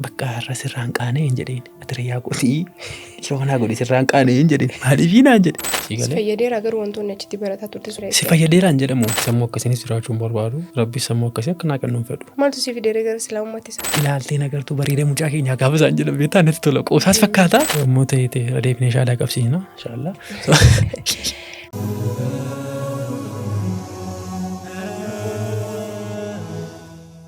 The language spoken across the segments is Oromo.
Bakka har'a sirraan qaana'e hin jedheen. Ati riyyaa kootii yeroo kanaa godhi sirraan qaana'e hin jedheen. Maaliifii naan jedhe. Si fayyadeera garuu wantoonni achitti barataa turte sun. Si fayyadeera hin jedhamu. Sammuu akkasiinis jiraachuu hin barbaadu. Rabbi sammuu akkasii akka naa kennu hin fedhu. Maaltu si fideera gara islaamummaatti isa? Ilaaltee nagartuu bareeda mucaa keenyaa gaafa isaan jedhan beektaa natti tola. Qoosaas fakkaata. Yommuu ta'e ta'e irra deebinee shaadaa qabsiisna. Inshallah.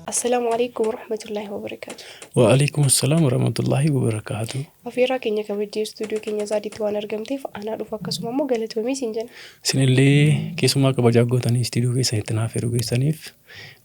Assalaamu alaikum warahmatullaahi wabarakaatu. Wa'alaikum assalam warahmatullaahi wabarakaatu. Afeerraa keenya kabajjee istuudiyoo keenya Zaaditti waan argamteef anaa dhufu akkasuma immoo galatoomii siin jenna. Isinillee keessumaa kabajaa gootanii istuudiyoo keessanitti naaf yeroo geessaniif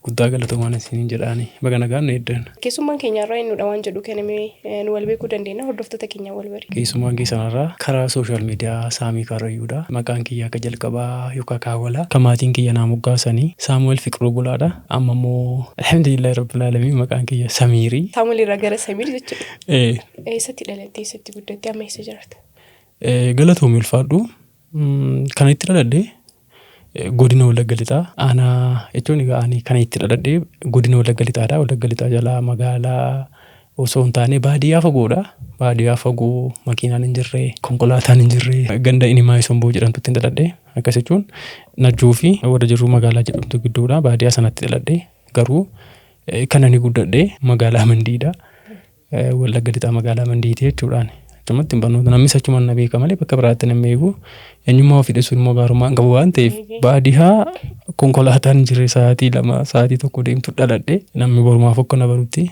guddaa galatoomaan isiniin jedhaani. Baga nagaan nu eeddan. Keessummaan keenya irraa eenyudha waan jedhu kanamee nu wal beekuu dandeenya hordoftoota keenya wal bari. Keessummaan keessan irraa karaa social media Saamii Karrayyuudha. Maqaan kiyya akka jalqabaa yookaan kaawwala. Kan maatiin kiyya naa moggaasanii Saamu'eel Fiqiruu Bulaadha. Amma immoo alhamdulillahi rabbil aalamiin maqaan kiyya Samiiri. Saamu'eel irraa gara Samiir jechuudha. Eessatti dhalatte eessatti guddatte amma eessa jiraata? Galatoomi ulfaadhu. Kan itti dhaladhe godina Wallagga Lixaa aanaa jechuun egaa ani kan itti dhaladhe godina Wallagga Lixaadha. Wallagga Lixaa jalaa magaalaa osoo hin taane baadiyyaa fagoodha. Baadiyyaa fagoo makiinaan hin jirre, konkolaataan hin jirre ganda Inimaa Somboo jedhamtutti hin dhaladhe. Akkas jechuun Najjoo fi warra jirru magaalaa jedhamtu gidduudha. Baadiyyaa sanatti dhaladhe. Garuu kan ani guddadhe magaalaa Mandiidha. Wallagga Lixaa magaalaa Mandiiti jechuudhaan. Achumatti hin barnoota namnis achumaan na beeka malee bakka biraatti nan beeku. Eenyummaa ofii dhosuun immoo gaarummaa hin qabu waan ta'eef baadiyyaa konkolaataan hin jirre sa'aatii 2 sa'aatii 1 deemtu dhaladhe namni borumaaf akka na barutti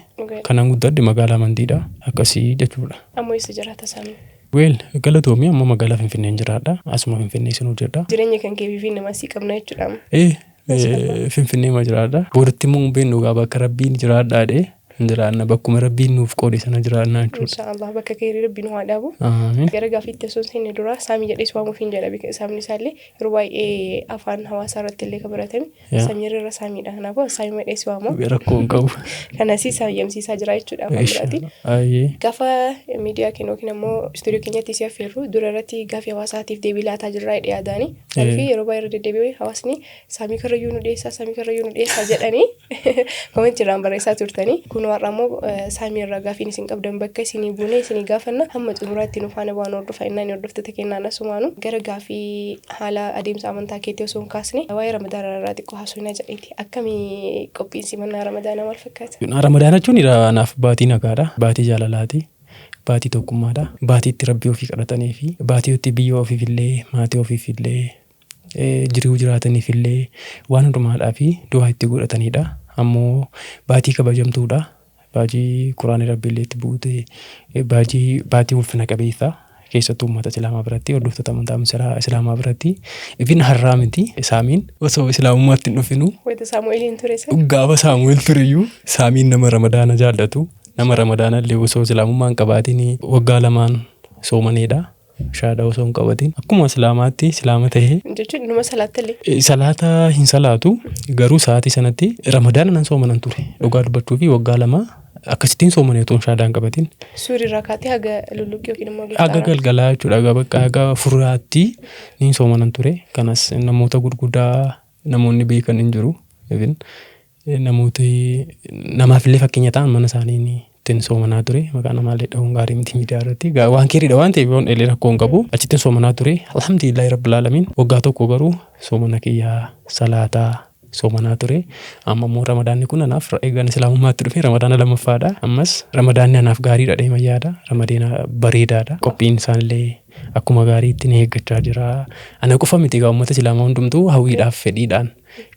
kanan guddadhe magaalaa Mandiidha akkasii jechuudha. Amma eessa jiraata Saamii? Well galatoomi amma magaalaa Finfinneen jiraadha. Asuma Finfinnee sin hojjedha. Jireenya kan kee fi nama sii qabna jechuudha amma. Ee Finfinnee ma jiraadha. Boodatti immoo hin beeknu gaa bakka rabbiin jiraadhaa jedhee hin jiraanna bakkuma rabbiin nuuf qoode sana jiraannaa jechuudha. Insha Allah bakka keerii rabbi nu haa dhaabu. Amiin. Gara gaafiitti osoo hin seenne dura saamii jedhees waamuuf hin jedha bika saamni isaallee yeroo baay'ee afaan hawaasaa irratti illee kan baratame Yaa. samiir irra saamiidha. Kanaafuu saamii madhees waama. Rakkoo hin qabu. Kanasii saayyamsiisaa jira jechuudha afaan biraatiin. Ayyee. Gaafa miidiyaa keenya yookiin ammoo istuudiyoo keenyatti si affeerru dura irratti gaafii hawaasaatiif deebii laataa jirraa jedhee yaadaani. Maaliif yeroo baay'ee irra deddeebi'ee hawaasni Saamii Karrayyuu nu dhiyeessaa, Saamii Karrayyuu nu dhiyeessaa jedhanii komentii irraan barreessaa turtanii. Kun har'a immoo Saamii irraa gaafiin isin qabdan bakka isinii buunee isinii gaafanna hamma xumuraatti nu faana bu'aan hordofaa innaan hordoftoota kennaan asumaanu gara gaafii haala adeemsa amantaa keetii osoo hin kaasne waa'ee Ramadaana irraa xiqqoo haasofnaa jedheeti. Akkamii qophiin simannaa Ramadaanaa maal fakkaata? Ramadaana jechuun anaaf baatii nagaadha. Baatii jaalalaati. Baatii tokkummaadha. Baatii itti rabbii ofii kadhatanii fi baatii itti biyya ofiif illee maatii ofiif illee jiruu jiraataniif illee waan hundumaadhaa fi du'aa itti godhatanidha. Ammoo baatii kabajamtuudha. Baatii Quraanni Rabbi illee itti buute baatii baatii ulfina qabeessa keessattuu uummata Islaamaa biratti hordoftoota amantaa Islaamaa biratti ifin har'aa miti saamiin osoo Islaamummaatti hin dhufinu Wayita Saamu'eeliin ture san. Gaafa Saamu'eel tureyyuu saamiin nama Ramadaana jaallatu nama Ramadaana illee osoo Islaamummaa hin qabaatin waggaa lamaan soomaneedha. Shahaadaa osoo hin qabatin akkuma Islaamaatti Islaama tahee. Jechuun inuma salaattallee. Salaata hin salaatu garuu sa'aatii sanatti Ramadaana nan soomanan ture dhugaa dubbachuu fi waggaa 2 akkasittiin soomane otoo shahaadaa hin qabatin. Suuri irraa kaatee haga lulluqqii yookiin immoo haga gifxaaraa. Galgalaa jechuudha haga bakka haga furaatti niin soomanan ture kanas namoota gurguddaa namoonni beekan hin jiru. Even namooti namaaf illee fakkeenya ta'an mana isaanii ittiin soomanaa ture. Maqaa namaallee dhahuun gaarii miti miidiyaa irratti. Waan keeriidha waan ta'eef yoon dheelee rakkoo hin qabu. Achittiin soomanaa ture. Alhamdulillahi rabbil aalamiin. Waggaa tokko garuu soomana kiyyaa salaataa soomanaa ture. Amma immoo ramadaanni kun anaaf eegaan islaamummaatti dhufe ramadaana lammaffaadha. Ammas ramadaanni anaaf gaariidha dheema yaada. Ramadaana bareedaadha. Qophiin isaanillee akkuma gaariitti ni eeggachaa jira. Ana qofa miti egaa uummata islaamaa hundumtuu hawwiidhaaf fedhiidhaan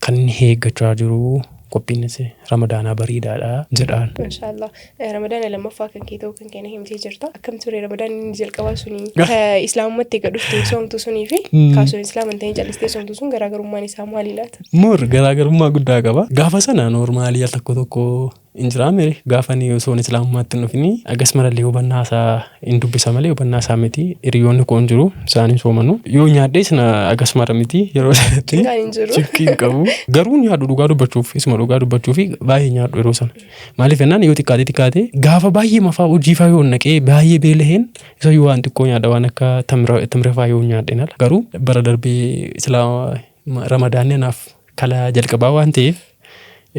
kan inni eeggachaa jiru qophiinis ramadaanaa bareedaadha jedhaan. Mashaallah. Ramadaana lammaffaa kan kee ta'uu kan keenya himtee jirta. Akkam ture ramadaan inni jalqabaa suni ka islaamummaatti eega dhuftee soomtu sunii fi kaasuun islaama hin ta'in callistee soomtu sun garaagarummaan isaa maali laata? Mur garaagarummaa guddaa qaba. Gaafa sana noormaalii al tokko tokko hin jiraa mere gaafa ani osoon islaamummaatti hin dhufini agas marallee hubannaa isaa hin dubbisa malee hubannaa isaa miti hiriyoonni koo hin jiru isaan hin soomanu yoo nyaadhees na agas mara miti yeroo sanatti Cinqaan hin jiru. Cinqii hin qabu garuu nyaadhu dhugaa dubbachuuf isuma dhugaa dubbachuuf baay'ee nyaadhu yeroo sana maaliif jennaan yoo xiqqaate xiqqaate gaafa baay'ee mafaa hojii faa yoo naqee baay'ee beelaheen isa yoo waan xiqqoo nyaadha waan akka tamira faa yoo nyaadheen ala garuu bara darbee islaama ramadaanni anaaf kala jalqabaa waan ta'eef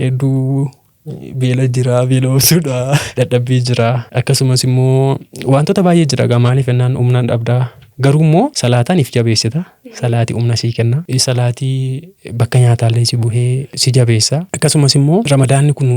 hedduu. Beela jira, beela obsuudha, dadhabbii jira. Akkasumas immoo wantoota baay'ee jira egaa maaliif jennaan humnaan dhabdaa. Garuu immoo salaataan if jabeessita. Salaatii humna sii kenna. Salaatii bakka nyaataallee si buhee si jabeessa. Akkasumas immoo Ramadaanni kun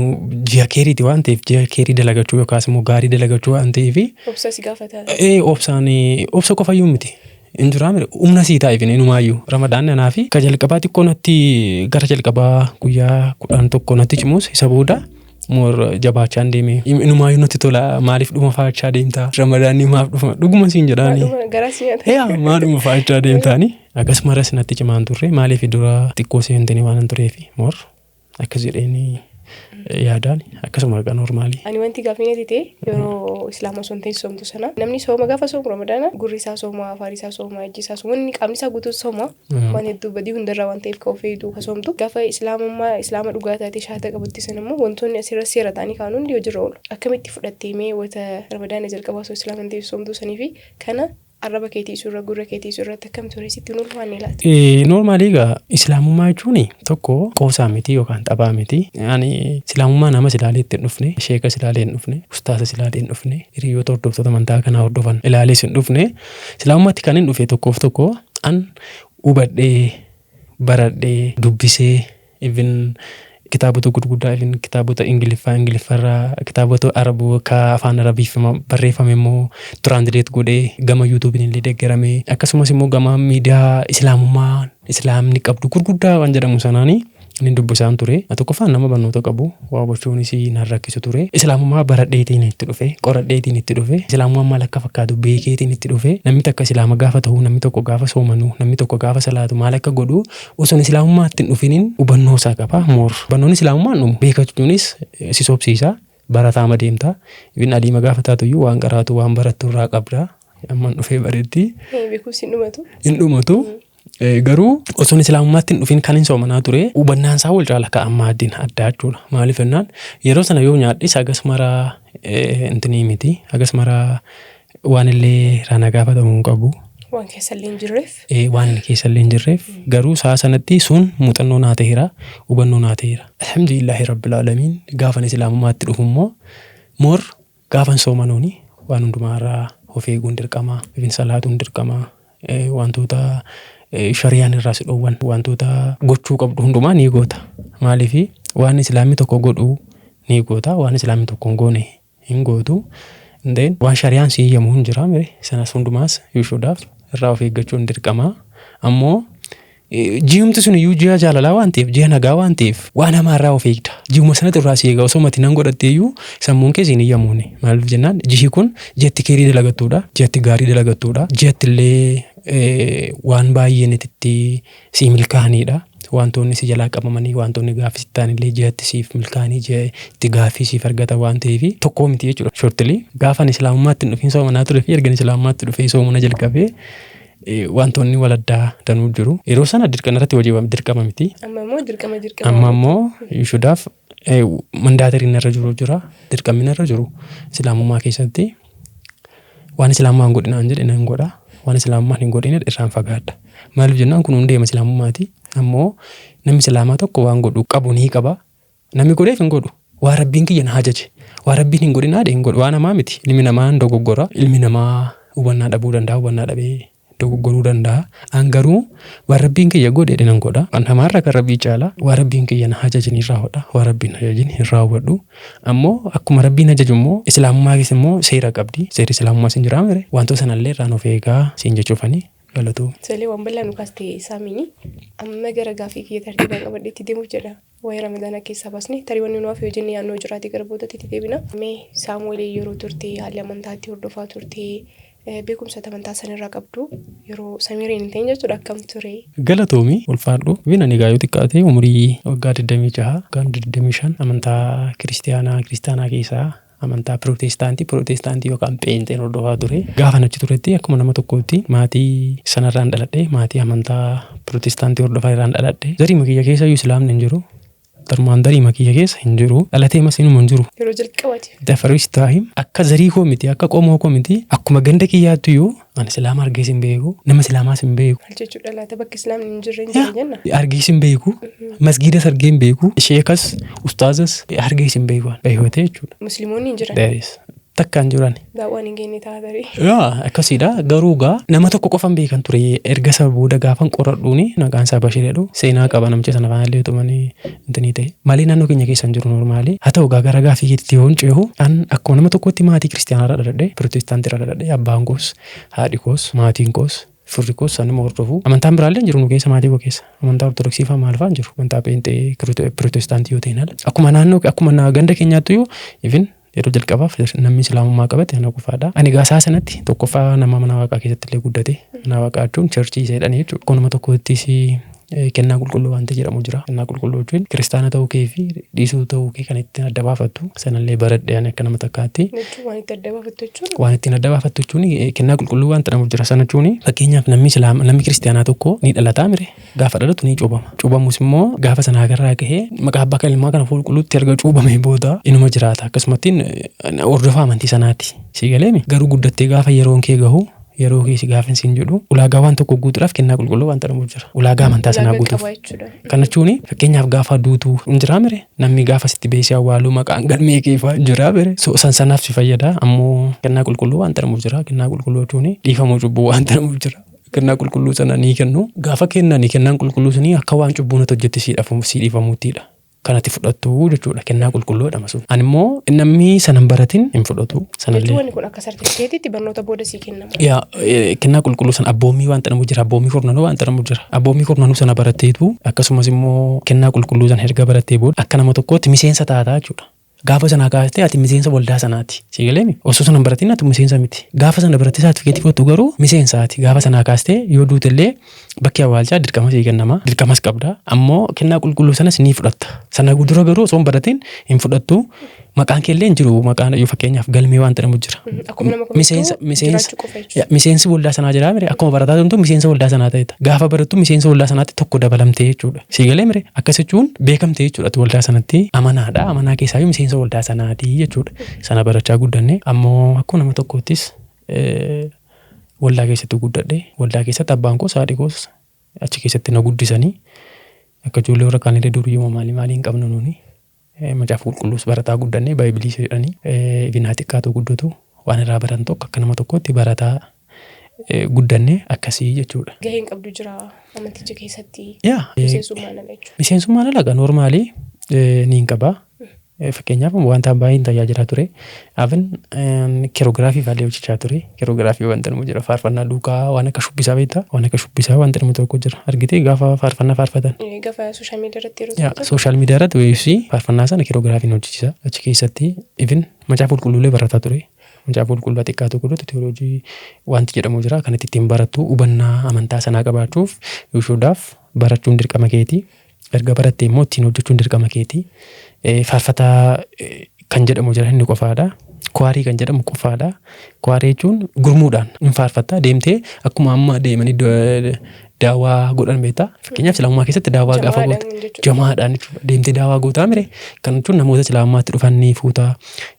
ji'a keeriiti waan ta'eef ji'a keerii dalagachuu yookaas immoo gaarii dalagachuu waan ta'eef Obsa si gaafata. Obsaan obsa qofayyuu miti. Hin jiraa miti humna sii taa'eef inumaayyuu. Ramadaanni anaa fi ka jalqabaa xiqqoo natti gara jalqabaa guyyaa 11 natti cimus isa booda more jabaachaan deeme. Inumaayyuu natti tola maaliif dhuma faachaa deemtaa? Ramadaanni maaf dhufa? Dhuguma siin jedhaani. Maadhuma garaa si nyaata. Yaa maadhuma faachaa deemtaani. Akkasumas natti cimaan turre maaliif dura xiqqoo seentanii waan hin tureef more akkas jedheeni yaadaan akkasuma egaa normaalii. Ani wanti gaaffii natti ta'e yeroo Islaama osoo hin ta'in soomtu sana namni sooma gaafa soomu Ramadaana gurri isaa sooma, afaan isaa sooma, ijji isaa sooma, wanni qaamni isaa guutuun sooma waan hedduu badii hundarraa waan ta'eef kan of eegdu ka soomtu gaafa Islaamummaa Islaama dhugaa taate shaata qabutti sana immoo wantoonni asirra seera ta'anii kaan hundi hojiirra oolu. Akkamitti fudhattee mee wata Ramadaana jalqabaa osoo Islaama hin ta'in soomtuu sanii fi kana arraba keetii isurra gurra keetii isurratti akkam ture sitti hin ulfaanne laata? Normaalii egaa Islaamummaa jechuun tokko qoosaa miti yookaan taphaa miti. Ani Islaamummaa nama ilaalee itti hin dhufne, sheekas ilaalee hin dhufne, ustaasas ilaalee hin dhufne, hiriyoota hordoftoota amantaa kanaa hordofan ilaalees hin dhufne. Islaamummaatti kan hin dhufe tokkoof tokko an hubadhee, baradhee, dubbisee, even kitaabota gurguddaa, even kitaabota Ingiliffaa, Ingiliffarraa kitaabota Araboo ka afaan Arabiif barreeffame immoo translate godhee gama YouTubein illee deeggarame, akkasumas immoo gama miidiyaa Islaamummaa Islaamni qabdu gurguddaa waan jedhamu sanaanii inni dubbisaan ture. Tokkoffaan nama barnoota qabu waa hubachuunis nan rakkisu ture. Islaamummaa baradheetiin itti dhufe, qoradheetiin itti dhufe, Islaamummaan maal akka fakkaatu beekeetiin itti dhufe. Namni takka Islaama gaafa ta'u, namni tokko gaafa soomanu, namni tokko gaafa salaatu maal akka godhu osoo Islaamummaatti hin dhufiniin hubannoo isaa qaba. More barnoonni Islaamummaan dhumu beekachuunis si sobsiisa. Barataama deemta. Ibn Aliima gaafa taatu iyyuu waan qaraatu waan barattu irraa qabda. Amman dhufee bareetti. Beekumsi hin dhumatu. Hin dhumatu. Garuu osoo Islaamummaatti hin dhufin kan hin soomanaa ture hubannaan isaa wal caala ka ammaa addin addaa jechuudha. Maaliif jennaan yeroo sana yoo nyaadhis hagas maraa intinii miti. Hagas maraa waan illee irraa gaafatamu hin qabu. Waan keessa illee hin jirreef. Waan inni keessa illee hin jirreef garuu sa'a sanatti sun muuxannoo naa ta'eera, hubannoo naa ta'eera. Alhamdulillahi rabbil aalamiin gaafan Islaamummaatti dhufu immoo more gaafan soomanuuni waan hundumaa irraa of eeguun dirqama, ibin salaatuun dirqama, wantoota shariyaan irraa si dhoowwan wantoota gochuu qabdu hundumaa ni goota. Maaliif waan Islaamni tokko godhu ni goota, waan Islaamni tokko hin goone hin gootu. Then waan shariyaan si eeyyamu hin jira mire sanas hundumaas you should have irraa of eeggachuun dirqama. Ammoo ji'umti sun iyyuu ji'a jaalalaa waan ta'eef, ji'a nagaa waan ta'eef waan hamaa irraa of eegda. Ji'uma sanatti irraa si eega osoo mati nan godhatte iyyuu sammuun kee siin eeyyamuuni. Maaliif jennaan ji'i kun ji'atti keerii dalagattuudha, ji'atti gaarii dalagattuudha, ji'atti illee waan baay'een itti sii milkaa'aniidha. Wantoonni si jalaa qabamanii wantoonni gaaffii sitti ta'an illee ji'atti siif milkaa'anii ji'a itti gaaffii siif argatan waan ta'eef tokkoo miti jechuudha. Shortly gaafan Islaamummaatti hin dhufin soomanaa ture fi ergan Islaamummaatti dhufee soomana jalqabee wantoonni wal addaa danuu jiru. Yeroo sana dirqama irratti hojii dirqama miti. Amma immoo dirqama dirqama. Amma immoo you should have mandatory irra jiru jira. Dirqamni irra jiru Islaamummaa keessatti waan Islaamummaa hin godhinaan jedhe nan godha. Waan Islaamummaan hin godhine irraan fagaadha. Maaliif jennaan kun hundee Islaamummaati. Ammoo namni Islaamaa tokko waan godhu qabu ni qaba. Namni godheef hin godhu. Waa Rabbiin kiyya na ajaje. Waa Rabbiin hin godhin haadhe hin godhu. Waa namaa miti. Ilmi namaa hin dogoggora. Ilmi namaa hubannaa dhabuu danda'a. Hubannaa dhabee dogoggoruu danda'a. An garuu waan Rabbiin kiyya godhe nan godha. An namaarra kan Rabbii caala. Waa Rabbiin kiyya na ajaje ni raawwadha. Waa Rabbiin ajajin hin raawwadhu. Ammoo akkuma Rabbiin ajaju immoo Islaamummaa keessa immoo seera qabdi. Seerri Islaamummaa sin jiraa mire. Wantoota sanallee irraan of eegaa siin jechuufanii galatoo. Tolee, waan bal'aa nu kaaste Saamiini. Amma gara gaaffii kiyya tartiibaan qabadheetti deemuuf jedha. Waa'ee Ramadaanaa keessaa baasne tarii wanni nu hafe yoo jenne yaadnoo jiraate gara boodatti itti deebina. Mee Saamu'eel yeroo turte haalli amantaatti hordofaa turte beekumsa amantaa sanirraa qabdu yeroo Samiiriin hin ta'in jechuudha akkam ture? Galatoomi, ulfaadhu. Bina ni gaayuu xiqqaatee umurii waggaa 26 waggaa 25 amantaa kiristiyaanaa keessaa amantaa pirootestaantii yookaan pheenxeen hordofaa ture. Gaafa achi turetti akkuma nama tokkootti maatii sanarraan dhaladhe, maatii amantaa pirootestaantii hordofaa irraan dhaladhe. Zariima kiyya keessa iyyuu Islaamni hin jiru. Tarmaan darii kiyya keessa hin jiru. Dhalatee mas inuma hin jiru. Yeroo jalqabaatiif. The first time akka zarii koo miti, akka qomoo koo miti, akkuma ganda kiyyaatti iyyuu ani Islaama argees hin beeku, nama Islaamaas hin beeku. Maal jechuudha laata, bakki Islaamni hin jirre hin jira jenna? Argees hin beeku, masgiidas argee hin beeku, sheekas ustaazas argees hin beeku. Beekwatee jechuudha. Musliimoonni hin jiran. There is. Takka hin jiran. Daawwaan hin geenye ta'a tarii. Yaa, akkasiidha. Garuu gaa nama tokko qofan beekan ture. Erga isa booda gaafan qoradhuuni maqaan isaa Bashir jedhu, seenaa qaba namicha sana faana illee utumanii intinii ta'e. Malee naannoo keenya keessa hin jiru normally. Haa ta'u gaa, gara gaafii keetti yoon cehu, an akkuma nama tokkotti maatii kiristaanaa irraa dhaladhe, pirootestaantii irraa dhaladhe. Abbaan koos, haadhi koos, maatiin koos, firri koos sanuma hordofu. Amantaan biraallee hin jiru nu keessa, maatii koo keessa. Amantaa ortodoksii fa'aa maal fa'aa hin jiru. Amantaa pheenxee pirootestaantii yoo ta'in ala. Akkuma naannoo, akkuma ganda keenyaatti iyyuu, even yeroo jalqabaaf namni islaamummaa qabate ana qofaadha. Ani egaa isaa sanatti tokkoffaa nama mana waaqaa keessatti illee guddate. Mana waaqaa jechuun church isa jedhanii jechuudha. Akkuma nama tokkottis kennaa qulqulluu wanti jedhamu jira. Kennaa qulqulluu jechuun kiristaana ta'uu kee fi dhiisuu ta'uu kee kan ittiin adda baafattu sanallee baradhe ani akka nama takkaatti. Jechuun waan itti adda baafattu jechuun? Waan ittiin adda baafattu jechuun kennaa qulqulluu waan jedhamu jira. Sana jechuun fakkeenyaaf namni islaama, namni kiristaanaa tokko ni dhalataa mire, gaafa dhalatu ni cuubama. Cuubamus immoo gaafa sanaa garraa gahee maqaa abbaa kan ilmaa kana qulqulluutti erga cuubamee booda inuma jiraata. Akkasumatti hordofaa amantii sanaati. Si galeemi, garuu guddattee gaafa yeroon kee gahu, yeroo keessi gaafa siin jedhu, ulaagaa waan tokko guutuudhaaf kennaa qulqulluu waan jedhamu jira. Ulaagaa amantaa sanaa guutuuf. Kana jechuun fakkeenyaaf gaafa duutuu hin jiraa mire, namni gaafa sitti beesee awwaaluu maqaan galmee kee fa'aa hin jiraa mire. So san sanaaf si fayyada. Ammoo kennaa qulqulluu waan jedhamu jira. Kennaa qulqulluu jechuun dhiifamuu cubbuu waan jedhamu jira. Kennaa qulqulluu sana ni kennu. Gaafa kennani kennaan qulqulluu sunii akka waan cubbuu natti hojjette si dhiifamuuttiidha. Kanatti fudhattu jechuudha. Kennaa qulqulluu jedhama sun. Ani immoo namni sana hin baratin hin fudhatu. Sanallee. Jechuun wanni kun akka sartifikeetiitti barnoota booda sii kennama. Yaa, kennaa qulqulluu sana abboommii waan jedhamu jira. Abboommii kurnanuu waan jedhamu jira. Abboommii kurnanuu sana baratteetu akkasumas immoo kennaa qulqulluu sana erga barattee booda akka nama tokkootti miseensa taataa jechuudha. Gaafa sanaa kaastee ati miseensa waldaa sanaati. Si galeemi? Osoo sana hin baratin ati miseensa miti. Gaafa sana barattee saartifikeetii fudhattu garuu miseensaati. Gaafa sanaa kaastee yoo duute illee bakki awwaalchaa dirqama sii kennama. Dirqamas qabda. Ammoo kennaa qulqulluu sanas ni fudhatta. Sana dura garuu osoo hin baratin hin fudhattu. Maqaan kee illee hin jiru. Maqaan yoo fakkeenyaaf galmee waan jedhamu jira. Akkuma nama Miseensa kamittuu miseensa jiraachuu qofa jechuudha. Miseensi waldaa sanaa jira mire, akkuma barataa turtu miseensa waldaa sanaa ta'eta. Gaafa barattu miseensa waldaa sanaatti tokko dabalamtee jechuudha. Si galee mire, akkas jechuun beekamtee jechuudha. Ati waldaa sanatti amanaadha. Amanaa keessaa miseensa waldaa sanaati jechuudha. Sana barachaa guddanne. Ammoo akkuma nama tokkoottis waldaa keessatti guddadhe. Waldaa keessatti abbaan koos haadhi koos achi keessatti na guddisanii, akka ijoollee warra kaanillee duriyyuma maalii maalii hin qabnu nuuni. Macaafa qulqulluus barataa guddanne, baayibilii jedhanii ibinaa xiqqaatu guddatu waan irraa baran tokko akka nama tokkootti barataa guddanne akkasii jechuudha. Gaheen qabdu jira amanticha keessatti? Yaa. Miseensummaan ala jechuudha. Miseensummaan ala gaa normally ni hin qabaa. Fakkeenyaaf wanta baay'een tajaajilaa ture. Even choreography fa'aa hojjechaa ture. Choreography wanta nama jira, faarfannaa duukaa waan akka shubbisaa beektaa? Waan akka shubbisaa wanta nama tokko jira. Argitee gaafa faarfannaa faarfatan. Gaafa social media irratti yeroo Yaa, social media irratti weessii faarfannaa sana choreographyn hojjechiisa. Achi keessatti even macaafa qulqulluulee barataa ture. Macaafa qulqulluu xiqqaatu godhatu teoloojii wanti jedhamu jira. Kan ittiin barattu hubannaa amantaa sanaa qabaachuuf yushuudhaaf barachuun dirqama keeti. Erga baratte immoo ittiin hojjechuun dirqama keeti. Faarfataa kan jedhamu jira, inni qofaadha. Choir kan jedhamu qofaadha. Choir jechuun gurmuudhaan hin faarfattaa deemtee, akkuma amma deemanii daawwaa godhan beektaa. Fakkeenyaaf islaamummaa keessatti daawwaa gaafa gootu jamaadhaan jechuudha. Deemtee daawwaa gootaa mire, kan jechuun namoota islaamummaatti dhufan ni fuutaa,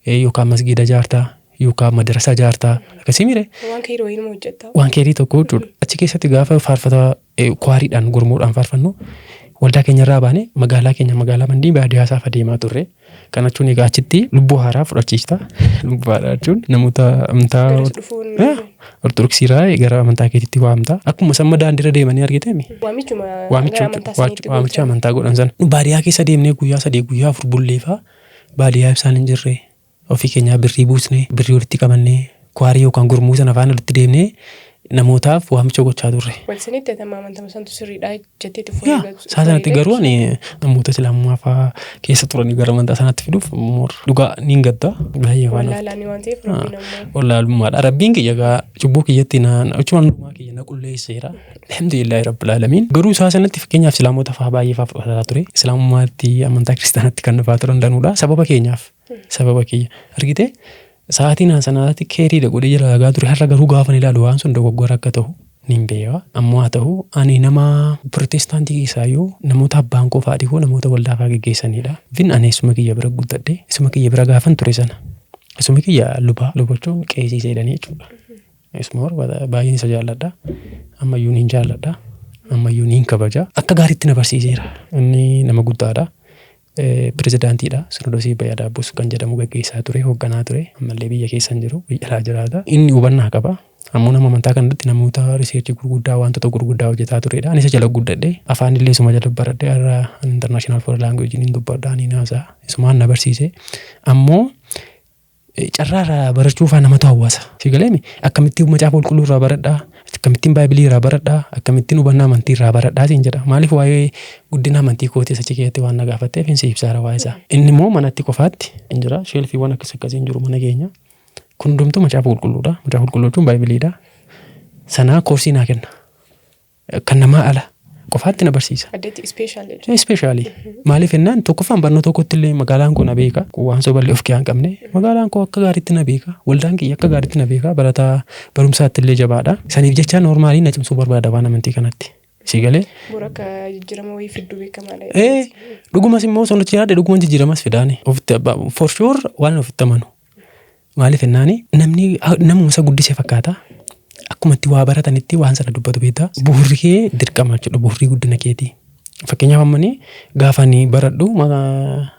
yookaan masgiida ijaartaa yookaan madarasa ijaartaa akkasii mire. Waan keerii wayii nama hojjetta. Waan keerii tokko jechuudha. Achi keessatti gaafa faarfata choiriidhaan gurmuudhaan faarfannu, waldaa keenyarraa baanee magaalaa keenya, magaalaa Mandii baadiyyaa isaaf adeemaa turre. Kana jechuun egaa achitti lubbuu haaraa fudhachiista. Lubbuu haaraa jechuun namoota amantaa ortodoksiirraa gara amantaa keetitti waamta. Akkuma samma daandiirra deemanii argiteemi. Waamicha amantaa godhan sana. Baadiyyaa keessa deemnee guyyaa 3, guyyaa 4 bulleefaa, baadiyyaa ibsaan hin jirre, ofii keenyaa birrii buusnee, birrii walitti qabannee, choir yookaan gurmuu sana faana walitti deemnee namootaaf waamicha gochaa turre. Wal sanitti atama amantama santu sirriidha jetteeti. Yaa, isaa sanatti garuu ani namoota islaamummaa fa'aa keessa turanii gara amantaa sanaatti fiduuf dhugaa niin gadda. Baay'ee waan Wallaalaan waan ta'eef rabbiin ammoo. Wallaalummaadha. Rabbiin kiyya gaa cubbuu kiyyatti na jechuun hundumaa kiyya na qulleesseera. Alhamdulillahi rabbil aalamiin. Garuu isaa sanatti fakkeenyaaf islaamota fa'aa baay'ee fa'aa fudhataa ture. Islaamummaatti, amantaa kiristaanaatti kan dhufaa turan danuudha. Sababa keenyaaf. Sababa kiyya. Argitee, sa'aatiin aan sanaatti keeriidha godhee jala lagaa ture. Har'a garuu gaafa ilaalu waan sun dogoggora akka ta'u Nin beeka. Ammoo haa ta'u, ani nama Pirotestaantii keessaayyuu namoota abbaan koo fi haadhi koo namoota waldaa fa'aa geggeessanidha. Fin ani eessuma kiyya bira guddadhe. Eessuma kiyya bira gaafan ture sana. Eessumni kiyya luba. Luba jechuun qeesii jedhanii jechuudha. Eessuma barbaada baay'een isa jaalladha. Ammayyuu nin jaalladha. Ammayyuu nin kabaja. Akka gaariitti na barsiiseera. Inni nama guddaadha. Pirezidaantiidha. Sinodosii Bayyaa Daabbus kan jedhamu gaggeessaa ture, hoogganaa ture. Ammallee biyya keessa hin jiru, biyya alaa jiraata. Inni hubannaa qaba. Ammoo nama amantaa kanarratti namoota research gurguddaa, wantoota gurguddaa hojjetaa turedha. Ani isa jala guddadhe. Afaan illee isuma jala baradhe. Har'a international foreign language niin dubbadha, niin haasa'a. Isumaan na barsiise. Ammoo carraa irraa barachuu faa namatu hawwasa. Si galeemi? Akkamittiin Macaafa Qulqulluu irraa baradhaa? Akkamittiin Baaybilii irraa baradhaa? Akkamittiin hubannaa amantii irraa baradhaa siin jedha. Maaliif waa'ee guddina amantii kootii achi keessatti waan na gaafatteef hin si ibsaara waa'ee isaa. Inni immoo manatti qofaatti hin jira. Sheelfiiwwan akkas akkasii hin jiru mana keenya. Kun hundumtuu Macaafa Qulqulluudha. Macaafa Qulqulluu jechuun Baaybiliidha. Sanaa koorsii naa kenna. Kan namaa ala qofaatti na barsiisa. Addatti special jechuudha. Special. Maaliif jennaan, tokkoffaan barnoota tokkotti illee magaalaan koo na beeka. Waan soballee of kiyaa hin qabne. Magaalaan koo akka gaariitti na beeka. Waldaan kiyya akka gaariitti na beeka. Barataa barumsaatti illee jabaadha. Saniif jecha normally na cimsuu barbaada waan amantii kanatti. Si galee? Bor akka jijjiirama wayii fidduu beekamaadha. Ee, dhugumas immoo sonochi yaade dhuguma jijjiiramas fidaani. Ofitti for sure waan ofitti amanu. Maaliif jennaani, namni namuma isa guddise fakkaata. Akkuma itti waa baratanitti waan sana dubbatu beektaa. Bu'uurri kee dirqama jechuudha. Bu'uurri guddina keetii. Fakkeenyaaf, ammani gaafa ani baradhu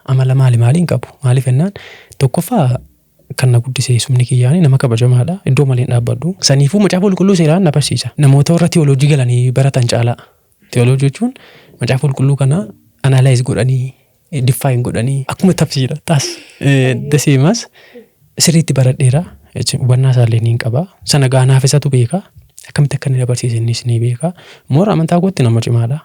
amala maali maalii hin qabu. Maaliif jennaan, tokkoffaa kan na guddise sumni kiyyaani nama kabajamaadha. Iddoo malee hin dhaabbadhu. Saniifuu Macaafa Qulqulluu seeraan na barsiisa. Namoota warra tiyooloojii galanii baratan caalaa. Tiyooloojii jechuun Macaafa Qulqulluu kana analyze godhanii, define godhanii, akkuma tafsiira taas daseemas sirriitti baradheera. Hubannaa isaallee ni qaba. Sana gaanaaf isatu beeka. Akkamitti akka inni na barsiise innis ni beeka. Moora amantaa kootti nama cimaadha.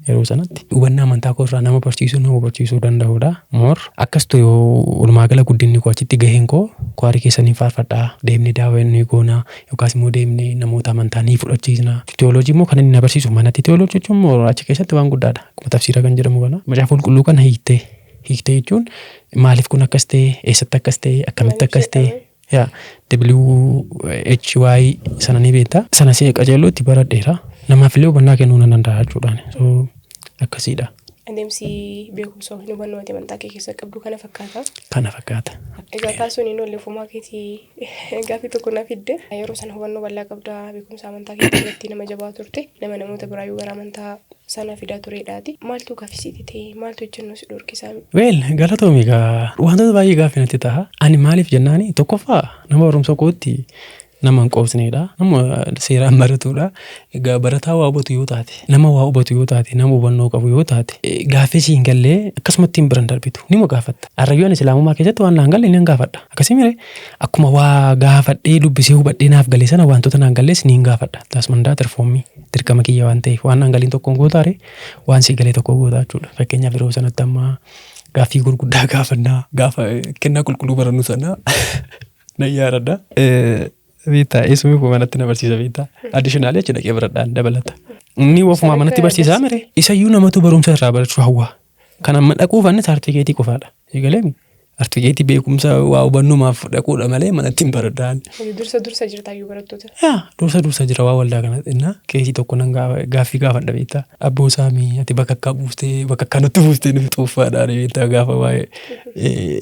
Yeroo sanatti hubannaa amantaa koo irraa nama barsiisuu, nama hubachiisuu danda'udha. Moor akkas ture. Walumaa gala guddinni koo achitti gaheen koo kwaarii keessanii faarfadhaa, deemnee daawwannee goonaa, yookaas immoo deemnee namoota amantaa ni fudhachiisna. Teoloojii immoo kan inni na barsiisu manatti. Teoloojii jechuun immoo achi keessatti waan guddaadha. Akkuma tafsiira kan jedhamu kana. Macaafa Qulqulluu kana hiiktee, hiiktee jechuun maaliif kun akkas ta'e, eessatti akkas ta'e, akkamitti akkas ta'e. Yaa WHY sana ni beekta. Sana see qajeeloo itti baradheera. Namaaf illee hubannaa kennuu nan danda'a jechuudhaan. So akkasiidha. Adeemsi beekumsa hin hubannoo ati amantaa kee keessa qabdu kana fakkaata. Kana fakkaata. Egaa kaasuun hin oolle, ofumaa keetii gaaffii tokko na fidde. Yeroo sana hubannoo bal'aa qabdaa, beekumsa amantaa keetii irratti nama jabaa turte, nama namoota biraayyuu gara amantaa sana fidaa turedhaati. Maaltu gaaffii sitti ta'e? Maaltu ejjennoo si dhorkisaa? Well, galatoomi. Egaa wantoota baay'ee gaaffii natti ta'a. Ani maaliif jennaani, tokkoffaa nama barumsa kootti nama hin qoosnedha. Nama seeraan baratudha. Egaa barataa waa hubatu yoo taate, nama waa hubatu yoo taate, nama hubannoo qabu yoo taate, gaaffii siin gallee akkasumatti hin biran darbitu. Nima gaafatta. Harrayyuu ani Islaamummaa keessatti waan naan galle nan gaafadha. Akkasii mire, akkuma waa gaafadhee dubbisee hubadhee naaf gale sana, wantoota naan galles niin gaafadha. Taasmandaa tirfoommii dirqama kiyya waan ta'eef, waan naan galiin tokkoon gootaare, waan sii galee tokko gootaa jechuudha. Fakkeenyaaf, yeroo sanatti amma gaaffii gurguddaa gaafannaa, gaafa kennaa qulqulluu barannu sana nan yaadadha. Beektaa, eessumni koo manatti na barsiisa beektaa. Additional achi dhaqee baradhaan dabalata. Inni ofumaa manatti barsiisaa mire. Isayyuu namatu barumsa irraa barachuu hawwa. Kan amma dhaquuf anni saartifikeetii qofaadha. Eegaleemi. Saartifikeetii beekumsa waa hubannumaaf dhaquudha malee manatti hin baradhaan. Dursa dursa jirtaayyuu barattoota. Yaa, dursa dursa jira waa waldaa kana xinnaa keesii tokko nan gaaffii gaafadha beektaa. Abboo Saamii, ati bakka akka buuftee, bakka akka nutti buuftee nuti xuuffaadhaan beektaa, gaafa waa'ee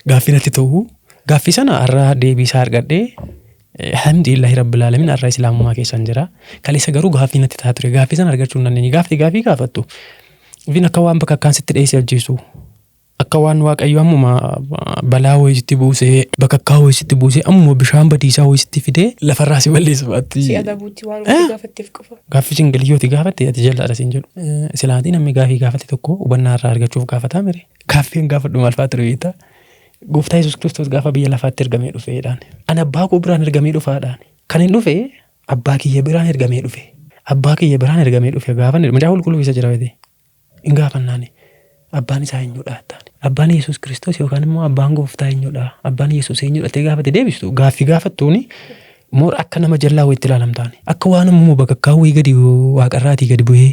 gaaffii natti ta'u. Gaaffii sana har'a deebii isaa argadhee, alhamdulillahi rabbil alamin, har'a Islaamummaa keessan jira. Kaleessa garuu gaaffii natti ta'a ture. Gaaffii sana argachuu hin dandeenye. Gaaffii gaaffii gaafattu. Ifin akka waan bakka akkaan sitti dheessee ajjeesu. Akka waan Waaqayyo ammuma balaa wayii sitti buusee, bakakkaa wayii sitti buusee, ammuma bishaan badiisaa wayii sitti fidee lafarraa si balleessu baatti. Si adabuutti waan gaaffii gaafatteef qofa. Gaaffii singiliyyooti gaafatte, ati jallaadha siin jedhu. Silaatii namni gaafii gaafate tokko hubannaa irraa argachuuf gaafataa mire. Gaaffiin gaafadhu maal fa'aa ture beektaa? Gooftaa Yesuus Kiristoos gaafa biyya lafaatti ergamee dhufeedhaan. Ani abbaa koo biraan ergamee dhufaadhaan. Kan hin dhufe abbaa kiyya biraan ergamee dhufe. Abbaa kiyya biraan ergamee dhufe gaafa inni Macaafa Qulqulluu keessa jira beekte. Hin gaafannaani. Abbaan isaa eenyudha jettaan. Abbaan Yesuus Kiristoos yookaan immoo abbaan gooftaa eenyudha? Abbaan Yesuus eenyudha jettee gaafate deebistu. Gaaffii gaafattuuni moor akka nama jallaa wayitti ilaalamtaani. Akka waan ammoo bakakkaa wayii gadi waaqarraatii gadi bu'ee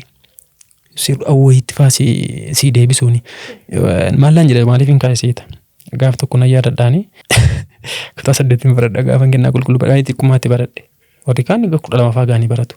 sirra wayitti faa si deebisuuni. Maallaan jedha, maaliif hin kaasiita? Gaaf tokko nan yaadadhaani. Kutaa saddeetiin baradha, gaafa kennaa qulqulluu baradha, xiqqummaatti baradhe. Warri kaan 12 faa ga'anii baratu.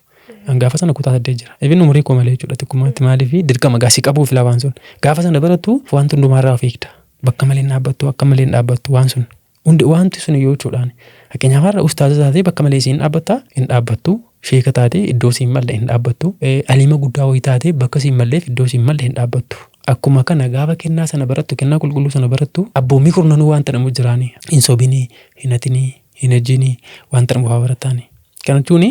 An gaafa sana kutaa 8 jira. Even umurii koo malee jechuudha xiqqummaatti, maaliif dirqama gaasii qabuuf filaa waan sun. Gaafa sana barattu wanti hundumaarraa of eegda. Bakka malee hin dhaabbattu, akka malee hin dhaabbattu waan sun. Hundi wanti sun iyyuu jechuudhaan. Fakkeenyaaf, har'a ustaaza taatee bakka malee siin dhaabbattaa? Hin dhaabbattu. Sheeka taatee iddoo siin malle hin dhaabbattu. Aliima guddaa wayii taatee bakka siin malleef iddoo siin malle hin dhaabbattu. Akkuma kana gaafa kennaa sana barattu, kennaa qulqulluu sana barattu, abboommii kurnanuu waan jedhamu jiraani. Hin sobinii, hin hatinii, hin ejjinii waan jedhamu fa'aa barattaani. Kana jechuun,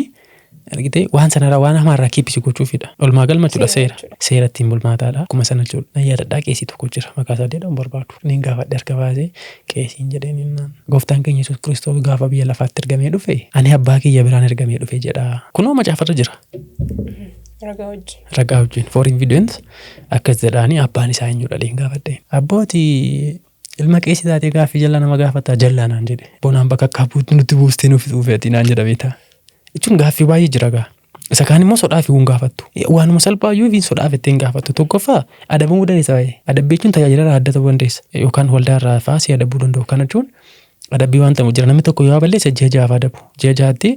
argitee, waan sanarraa, waan hamaarraa keep si gochuufidha. Oolmaa galma jechuudha seera. Seera ittiin bulmaataadha. Akkuma sana jechuudha. Nan yaadadhaa, qeesii tokko jira. Maqaa isaa jedhamu barbaadu. Niin gaafadhe, harka baasee qeesiin jedheen innaan. "Gooftaan keenya Yesuus Kiristoos gaafa biyya lafaatti ergamee dhufe, ani abbaa kiyya biraan ergamee dhufe jedha. Kunoo macaafarra jira." Ragaa wajjin. Ragaa wajjin, for evidence, akkas jedhaanii, abbaan isaa eenyudha leen gaafadhe. "Abbootii, ilma qeesii taatee gaaffii jala nama gaafataa jallaa," naan jedhe. "Bonaan bakka akka buutti nutti buustee nuuf fixuufeeti," naan jedha beektaa. Jechuun gaaffii baay'ee jira gaa. Isa kaan immoo sodaaf hin gaafattu. Waanuma salphaa iyyuu fi sodaaf ittiin gaafattu. Tokkoffaa, adabamuu dandeessa baay'ee. Adabbii jechuun tajaajila irraa adda ta'uu dandeessa. Yookaan waldaa irraa fa'aa si adabuu danda'u. Kana jechuun adabbii waan ta'u jira. Namni tokko yoo balleesse ji'a 6f adabu. Ji'a 6tti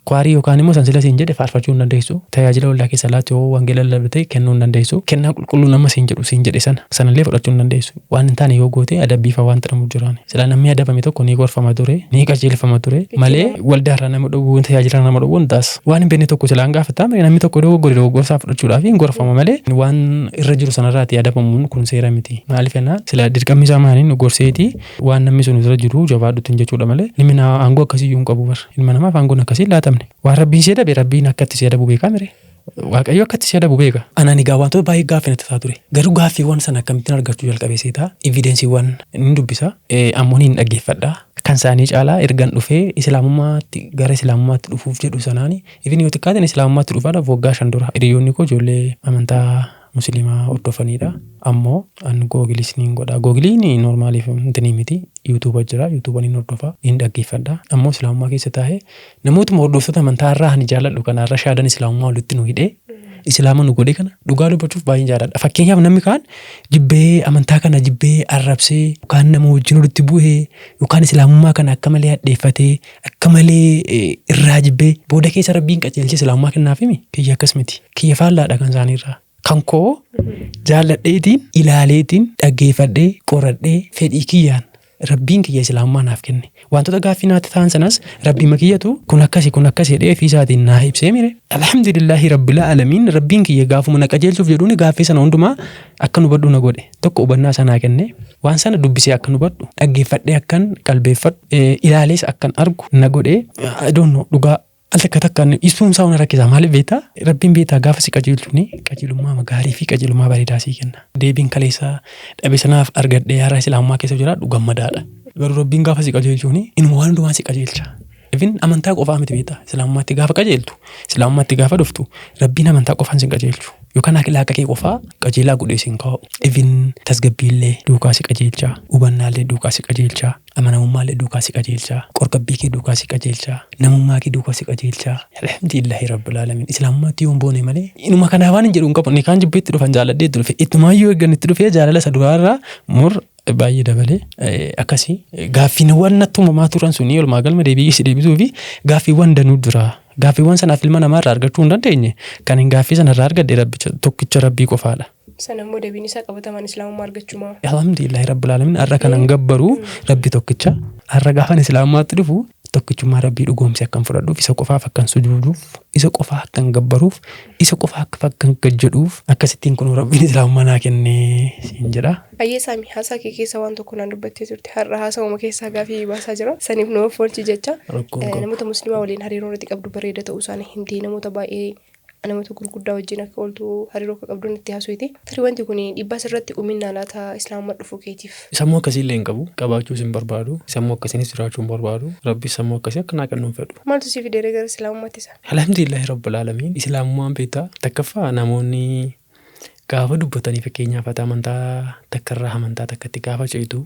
choirii yookaan immoo sansila siin jedhe faarfachuu hin dandeessu. Tajaajila waldaa keessa laatu, yoo wangeela lallabde kennuu hin dandeessu. Kennaa qulqulluu nama siin jedhu siin jedhe sana sanallee fudhachuu hin dandeessu. Waan hin taane yoo goote adabbii fa'aa waan jedhamu jiraan. Silaa namni adabame tokko ni gorfama ture, ni qajeelfama ture malee waldaa irraa nama dhowwuun, tajaajila nama dhowwuun taas. Waan hin beekne tokko silaan gaafataa, namni tokko dogoggore dogoggorsaa fudhachuudhaaf hin gorfama malee waan irra jiru sanarraati adabamuun kun seera miti. Maaliif jennaan, sila dirqamni isaa maaliin gorseeti waan namni sun irra jiru jabaadhuutiin jechuudha malee namni aangoo akkasii hin qabu bar. Ilma namaaf aangoon akkasii hin laatamne. Waan rabbiin si adabe, rabbiin akkatti si adabu beekaa mire. Waaqayyo akkatti si adabu beeka. Anaan egaa wantoota baay'ee gaaffii natti ta'aa ture. Garuu gaaffiiwwan sana akkamittiin argachuu jalqabe seetaa? Evidenceiiwwan ni dubbisa. Ammoo ni dhaggeeffadha. Kan isaanii caalaa ergan dhufee islaamummaatti, gara islaamummaatti dhufuuf jedhu sanaani, even yoo xiqqaateen islaamummaatti dhufaadhaaf waggaa 5 dura, hiriyoonni koo ijoollee amantaa musliimaa hordofanidha. Ammoo an Googleis niin godha. Googleiin normaliif intinii miti. YouTubea jira. YouTubea niin hordofa. Niin dhaggeeffadha. Ammoo islaamummaa keessa taa'ee namootuma hordoftoota amantaa irraa ani jaalladhu kana irra shaadan islaamummaa walitti nu hidhee islaama nu godhe kana dhugaa dubbachuuf baay'een jaalladha. Fakkeenyaaf, namni kaan jibbee, amantaa kana jibbee arrabsee, yookaan nama wajjin walitti bu'ee, yookaan islaamummaa kana akka malee hadheeffatee, akka malee irraa jibbee, booda keessa rabbiin qajeelchee islaamummaa kennaaf himi. Kiyya akkas miti. Kiyya faallaadha kan isaaniirraa. Kan koo jaalladheetiin, ilaaleetiin, dhaggeeffadhee, qoradhee, fedhii kiyyaan rabbiin kiyya islaamummaa naaf kenne. Wantoota gaaffii naatti ta'an sanas rabbiima kiyyatu kun akkasi, kun akkasi jedhee ofii isaatiin naa ibsee mire. Alhamdulillahi rabbil aalamiin, rabbiin kiyya gaafuma na qajeelchuuf jedhuuni gaaffii sana hundumaa akka nu hubadhu na godhe. Tokko, hubannaa sanaa kenne, waan sana dubbisee akka nu hubadhu, dhaggeeffadhee akkan qalbeeffadhu, ilaalees akkan argu na godhe. I don't know, dhugaa al takka takkaan ibsuun isaa na rakkisa. Maaliif beektaa? Rabbiin beektaa, gaafa si qajeelchuuni qajeelummaa gaarii fi qajeelummaa bareedaa sii kenna. Deebiin kaleessa dhabe sanaaf argadhee har'a islaamummaa keessa jiraadhu gammadaadha. Garuu rabbiin gaafa si qajeelchuuni inuma waan hundumaa si qajeelcha. Even amantaa qofaa miti beektaa, islaamummaatti gaafa qajeeltu, islaamummaatti gaafa dhuftu, rabbiin amantaa qofaan si qajeelchu. Yookaan akhlaaqa kee qofaa qajeelaa godhee si hin kaa'u. Even tasgabbiillee duukaa si qajeelcha, hubannaallee duukaa si qajeelcha, amanamummaallee duukaa si qajeelcha, qorqabbii kee duukaa si qajeelcha, namummaa kee duukaa si qajeelcha. Alhamdulillahi rabbil aalamiin. Islaamummaatti yoon boone malee inuma kanaa waan hin jedhu hin qabu. Inni kaan jibbeetti dhufan jaalladhee itti dhufe. Ittumaayyuu eeggan itti dhufee jaalala isa duraarraa mur baay'ee dabalee akkasii gaaffiiwwan natti uumamaa turan sunii oolmaa galma deebii si deebisuu fi gaaffiiwwan danuu jira. Gaaffiiwwan sanaaf ilma namaarraa argachuu hin dandeenye, kan hin gaaffii sanarraa argadhe rabbicha tokkicha, rabbii qofaadha. Sana immoo deebiin isaa qabatamaan islaamummaa argachumaa. Alhamdulillahi rabbil aalamiin, har'a kanan gabbaru rabbi tokkicha. Har'a gaafan islaamummaatti dhufu tokkichummaa rabbii dhugoomse akkan fudhadhuuf, isa qofaaf akkan sujuuduuf, isa qofaa akkan gabbaruuf, isa qofaa akkan gajjedhuuf, akkasittiin kun rabbiin islaamummaa naa kennee siin jedha. Ayyee Saami, haasaa kee keessa waan tokko naan dubbattee turte. Har'a haasawuma keessaa gaafii baasaa jira. Saniif nu oolchi jecha. Rakkoon qabu. Namoota musliimaa waliin hariiroo irratti qabdu bareeda ta'uu isaanii himtee, namoota baay'ee, namoota gurguddaa wajjin akka ooltu, hariiroo akka qabdu nutti haasofte. Tarii wanti kun dhiibbaa sirratti uuminaa laata islaamummaa dhufuu keetiif? Sammuu akkasii illee hin qabu. Qabaachuus hin barbaadu. Sammuu akkasiinis jiraachuu hin barbaadu. Rabbi sammuu akkasii akka naa kennu hin fedhu. Maaltu si fidee gara islaamummaatti isa? Alhamdulillahi rabbil aalamiin. Islaamummaan beektaa, takkaffaa namoonni gaafa dubbatanii, fakkeenyaaf ati amantaa takkarraa amantaa takkatti gaafa ceetu,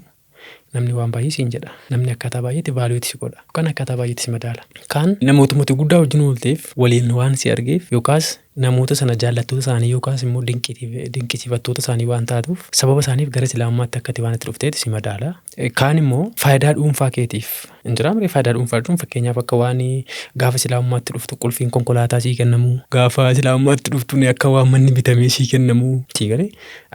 namni waan baay'ee siin jedha. Namni akkaataa baay'eetti valuetti si godha. Yookaan akkaataa baay'eetti si madaala. Kaan namootumatti guddaa wajjin oolteef, waliin waan si argeef, yookaas Namoota sana jaallattoota isaanii yookaas immoo dinqisiifattoota isaanii waan taatuuf, sababa isaaniif gara islaamummaatti akka ati waan itti dhufteeti si madaala. Kaan immoo faayidaa dhuunfaa keetiif hin jiraa mire. Faayidaa dhuunfaa jechuun fakkeenyaaf akka waan gaafa islaamummaatti dhuftu qulfiin konkolaataa sii kennamu, gaafa islaamummaatti dhuftu akka waan manni bitamee sii kennamu, sii galee,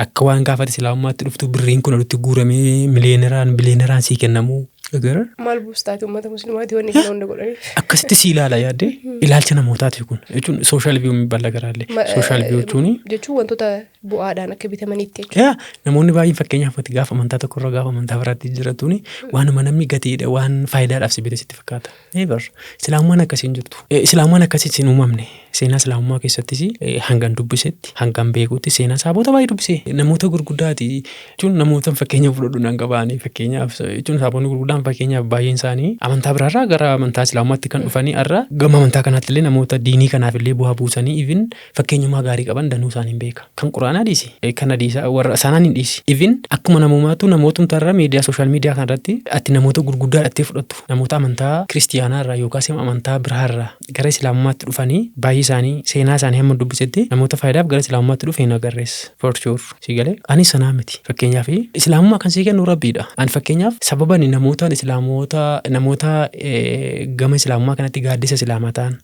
akka waan gaafa islaamummaatti dhuftu birriin kun walitti guuramee miliyeeneraan biliyeeneraan sii kennamu. Gara Maal buustaati uummata musliimaati wanni kana hunda godhaniif? Akkasitti si ilaala yaaddee ilaalcha namootaati kun jechuun social view balla garaallee social view jechuun Jechuun wantoota bu'aadhaan akka bitamanitti jechuudha. Yaa, namoonni baay'een fakkeenyaaf ati gaafa amantaa tokkorraa gaafa amantaa biraatti jiraatuuni waanuma namni gatiidha, waan faayidaadhaaf si bite sitti fakkaata. Never. Islaamummaan akkasii hin jirtu. Islaamummaan akkasii hin uumamne. Seenaa islaamummaa keessattis hangan dubbisetti, hangan beekutti, seenaa saabota baay'ee dubbise. Namoota gurguddaati jechuun namoota fakkeenya fudhadhu nan qabaani. Fakkeenyaaf jechuun saabonni gurguddaan fakkeenyaaf baay'een isaanii amantaa biraarraa gara amantaa islaamummaatti kan dhufanii, har'a gama amantaa kanaatti illee namoota diinii kanaaf illee bu'aa buusanii, even fakkeenyummaa gaarii qaban danuu isaanii hin beeka. Kan quraanaa dhiisi, kan hadiisaa warra sanaan hin dhiisi. Even akkuma namumaatu namootumtarra miidiyaa, social media kanarratti ati namoota gurguddaa dhattee fudhattu, namoota amantaa kiristiyaanaa irraa yookaas immoo amantaa biraarraa gara islaamummaatti dhufanii, baay'ee isaanii seenaa isaanii hamma dubbisetti namoota faayidaaf gara islaamummaatti dhufe hin agarrees, for sure. Si galee, anis sanaa miti. Fakkeenyaaf islaamummaa kan sii kennu rabbiidha. Ani fakkeenyaaf sababa ani namoota islaamoota, namoota gama islaamummaa kanatti gaaddisa islaamaa ta'an,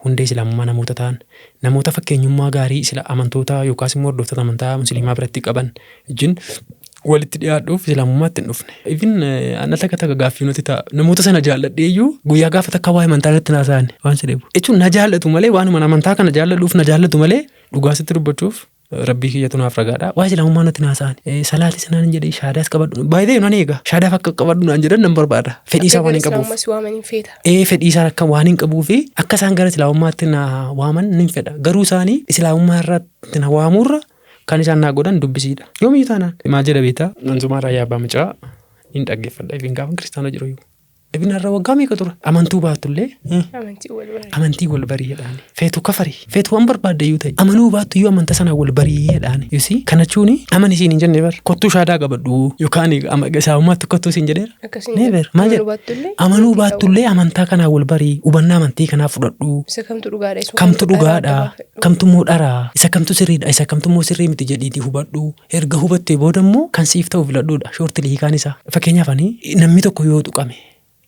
hundee islaamummaa namoota ta'an, namoota fakkeenyummaa gaarii isla amantoota yookaas immoo hordoftoota amantaa musliimaa biratti qaban wajjin walitti dhiyaadhuuf islaamummaatti hin dhufne. Even anna takka takka gaaffii nuti ta'a. Namoota sana jaalladhee iyyuu guyyaa gaafa takka waa'ee amantaa irratti naasa'an waan si dhibu. Jechuun na jaallatu malee, waanuma amantaa kana jaalladhuuf na jaallatu malee, dhugaa sitti dubbachuuf, rabbii kiyyatu naaf ragaadha. Waa'ee islaamummaa natti naasa'an. Salaati sanaan hin jedhee shaadaas qabadhu. Baay'ee nan eega. Shaadaaf akka qabadhu naan jedhan nan barbaada. Fedhii isaa waan hin qabuuf. Islaamummaa si waaman hin feeta. Ee, fedhii isaan akka waan hin qabuu fi akka isaan gara islaamummaatti na waaman nin fedha. Garuu isaanii islaamummaa irratti na waamurra kan isaan naa godhan dubbisiidha. Yoomiyyuu taanaan. Maal jedha beektaa? Manzumaa Raayyaa Abbaa Macaa hin dhaggeeffadha. Ifin gaafa kiristaana jiru iyyuu. Ifin har'a waggaa meeqa tura? Amantuu baatullee Amantii wal barii. Amantii wal barii jedhaani. Feetu kafari. Feetu waan barbaadde iyyuu ta'e. Amanuu baattu iyyuu amantaa sanaan wal barii jedhaani. You see? Kana jechuun amani siin hin jenne bar. Kottuu shaadaa qabadhu yookaan islaamummaatti kottuu siin jedheera. Akkasiin Never. Maal amanuu jedha? baattullee Amanuu baattullee amantaa kanaan wal barii, hubannaa amantii kanaa fudhadhu. Isa kamtu dhugaadha? Isa Kamtu dhugaadha? Baafadhu. Kamtu immoo dharaa? Isa kamtu sirriidha? Isa kamtu immoo sirrii miti jedhiitii hubadhu. Erga hubattee booda immoo kan siif ta'u filadhuudha. Shortly hiikaan isaa. Fakkeenyaaf ani namni tokko yoo tuqame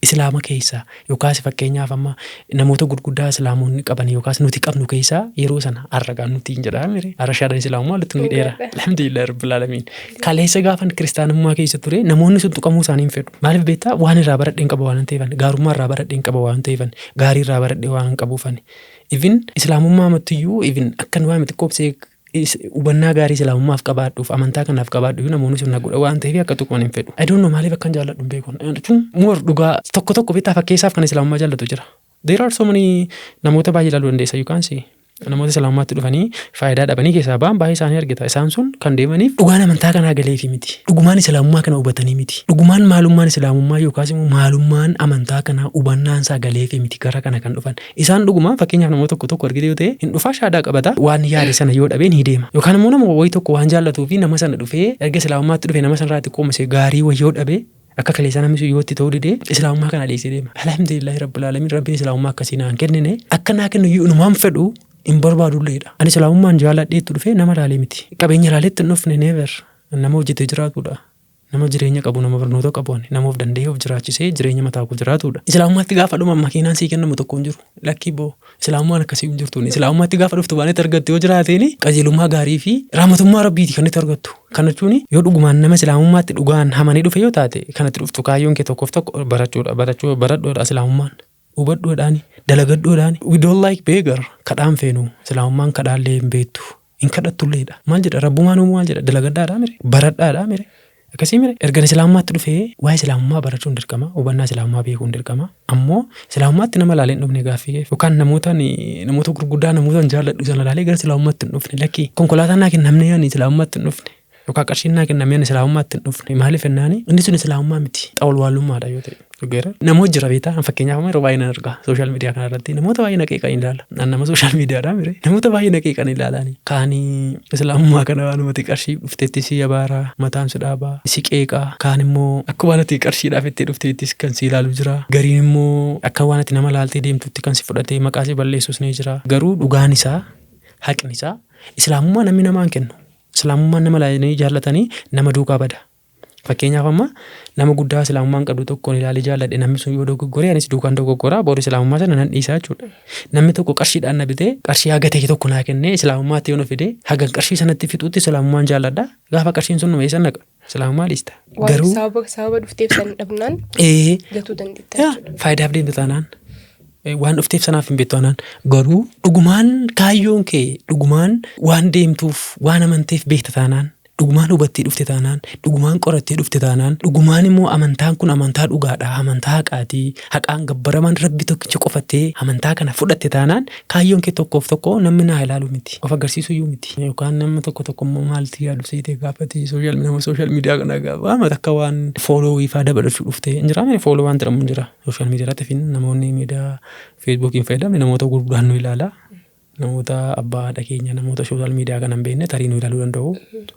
islaama keessaa yookaas fakkeenyaaf amma namoota gurguddaa islaamonni qaban yookaas nuti qabnu keessaa yeroo sana har'a gaan nuti hin jedhaa mire, har'a shaadaan islaamummaa walitti nu hidheera. Alhamdulillah rabbil aalamiin. Kaleessa gaafan kiristaanummaa keessa ture namoonni sun tuqamuu isaanii hin fedhu. Maaliif beektaa? Waan irraa baradheen qaba waan ta'eefan, gaarummaa irraa baradheen qaba waan ta'eefan, gaarii irraa baradhee waan qabuufan. Even islaamummaa amattiyyuu, even akkan waan xiqqoo hubannaa gaarii islaamummaaf qabaadhuuf, amantaa kanaaf qabaadhu, namoonni sun na godha waan ta'eef akka tuqaman hin fedhu. I don't know maaliif akkan jaalladhu hin beeku. Jechuun more dhugaa tokko tokko beektaa, fakkeessaaf kan islaamummaa jaallatu jira. There are so many, namoota baay'ee ilaaluu dandeessa, you can see. Namoota islaamummaatti dhufanii faayidaa dhabanii keessaa ba'an baay'ee isaanii argita. Isaan sun kan deemaniif dhugaan amantaa kanaa galeefi miti. Dhugumaan islaamummaa kana hubatanii miti. Dhugumaan maalummaan islaamummaa yookaas immoo maalummaan amantaa kanaa hubannaan isaa galeefi miti gara kana kan dhufan. Isaan dhugumaan fakkeenyaaf namoota tokko tokko argite yoo ta'e, hin dhufaa, shaadaa qabata, waan yaade sana yoo dhabee ni deema. Yookaan immoo nama wayii tokko waan jaallatuu fi nama sana dhufee, erga islaamummaatti dhufe nama sanarraa xiqqoo misee gaarii wayii yoo dhabe, akka kaleessaa namni sun yoo itti ta'uu didee, islaamummaa kana dhiisee deema. Alhamdulillahi rabbil alamin, rabbiin islaamummaa akkasii naan kennine, akka naa kennu iyyuu inumaan fedhu hin barbaadulleedha. Ani islaamummaan jaaladheetti dhufee nama laalee miti. Qabeenya laaleetti hin dhufne, never. Nama hojjetee jiraatudha. Nama jireenya qabu, nama barnoota qabu, ani nama of danda'ee of jiraachisee jireenya mataa koo jiraatudha. Islaamummaatti gaafa dhuma makiinaan sii kennamu tokko hin jiru. Lakkii boo, islaamummaan akkasii hin jirtu. Islaamummaatti gaafa dhuftu waan itti argattu yoo jiraateen qajeelummaa gaarii fi rahmatummaa rabbiiti kan itti argattu. Kana jechuun yoo dhugumaan nama islaamummaatti dhugaan hamanii dhufe yoo taate, kanatti dhuftu kaayyoon kee tokkoof tokko barachuudha. Barachuu baradhuudha islaamummaan. Hubadhuudhaani, dalagadhuudhaani. We don't like beggar. Kadhaan feenu. Islaamummaan kadhaallee hin beektu. Hin kadhattulleedha. Maal jedha? Rabbumaan uumuu maal jedha? Dalagadhaadhaa mire? Baradhaadhaa mire? Akkasii mire? Ergan islaamummaatti dhufee waa'ee islaamummaa barachuun dirqama. Hubannaa islaamummaa beekuun dirqama. Ammoo islaamummaatti nama laalee hin dhufne gaaffii kee. Yookaan namoota gurguddaa, namoota hin jaalladhu sana laalee gara islaamummaatti hin dhufne. Lakkii, konkolaataan naa kennamnee ani islaamummaatti hin dhufne. Yookaan qarshiin naa kennamee ani islaamummaatti hin dhufne. Maaliif jennaani, inni sun islaamummaa miti. Xawalwaallummaadha yoo ta'e. Dhugeera. Namoota jira beektaa, fakkeenyaaf amma yeroo baay'ee nan argaa social media kana irratti namoota baay'ee na qeeqan ilaala. An nama social mediadhaa mire, namoota baay'ee na qeeqan ilaalaani. Kaanii islaamummaa kana waanumati qarshii dhufteetti si abaaraa, mataan si dhaabaa, si qeeqaa. Kaan immoo akka waan ati qarshiidhaaf itti dhufteettis kan si ilaalu jira. Gariin immoo akka waan ati nama laaltee deemtutti kan si fudhatee maqaa si balleessus ni jira. Garuu dhugaan isaa Haqni isaa Islaamummaa namni namaan kennu. Islaamummaan nama ilaalanii jaallatanii nama duukaa bada. Fakkeenyaaf, amma nama guddaa Islaamummaan qabdu tokkoon ilaalee jaalladhe, namni sun yoo dogoggore anis duukaan dogoggoraa, boru Islaamummaa sana nan dhiisaa jechuudha. Namni tokko qarshiidhaan na bitee, qarshii haga ta'e tokko naa kennee Islaamummaatti yoo na fide, haga qarshii sanatti fixutti Islaamummaan jaalladha. Gaafa qarshiin sun dhume eessan dhaqa? Islaamummaa dhiista. Waan Garuu sababa dhufteef san dhabnaan gatuu dandeetta jechuudha. Faayidaaf deemte taanaan, waan dhufteef sanaaf hin beektu taanaan, garuu dhugumaan kaayyoon kee, dhugumaan waan deemtuuf waan amanteef beekta taanaan, dhugumaan hubattee dhufte taanaan, dhugumaan qorattee dhufte taanaan, dhugumaan immoo amantaan kun amantaa dhugaadha, amantaa haqaatii, haqaan gabbaramaan Rabbi tokkicha qofattee amantaa kana fudhatte taanaan, kaayyoon kee tokkoof tokko namni naa ilaalu miti, of agarsiisuu iyyuu miti. Yookaan nama tokko tokko immoo maalti yaadu seetee gaafate, social nama social media kana gaafa waan akka waan follow faa dabalachuu dhufte hin jira. Follow waan jedhamu hin jira social media irratti fi namoonni miidiyaa Facebookiin fayyadamne namoota gurguddaan nu ilaala. Namoota abbaa haadha keenya, namoota social media kana hin beekne tarii nu ilaaluu danda'u.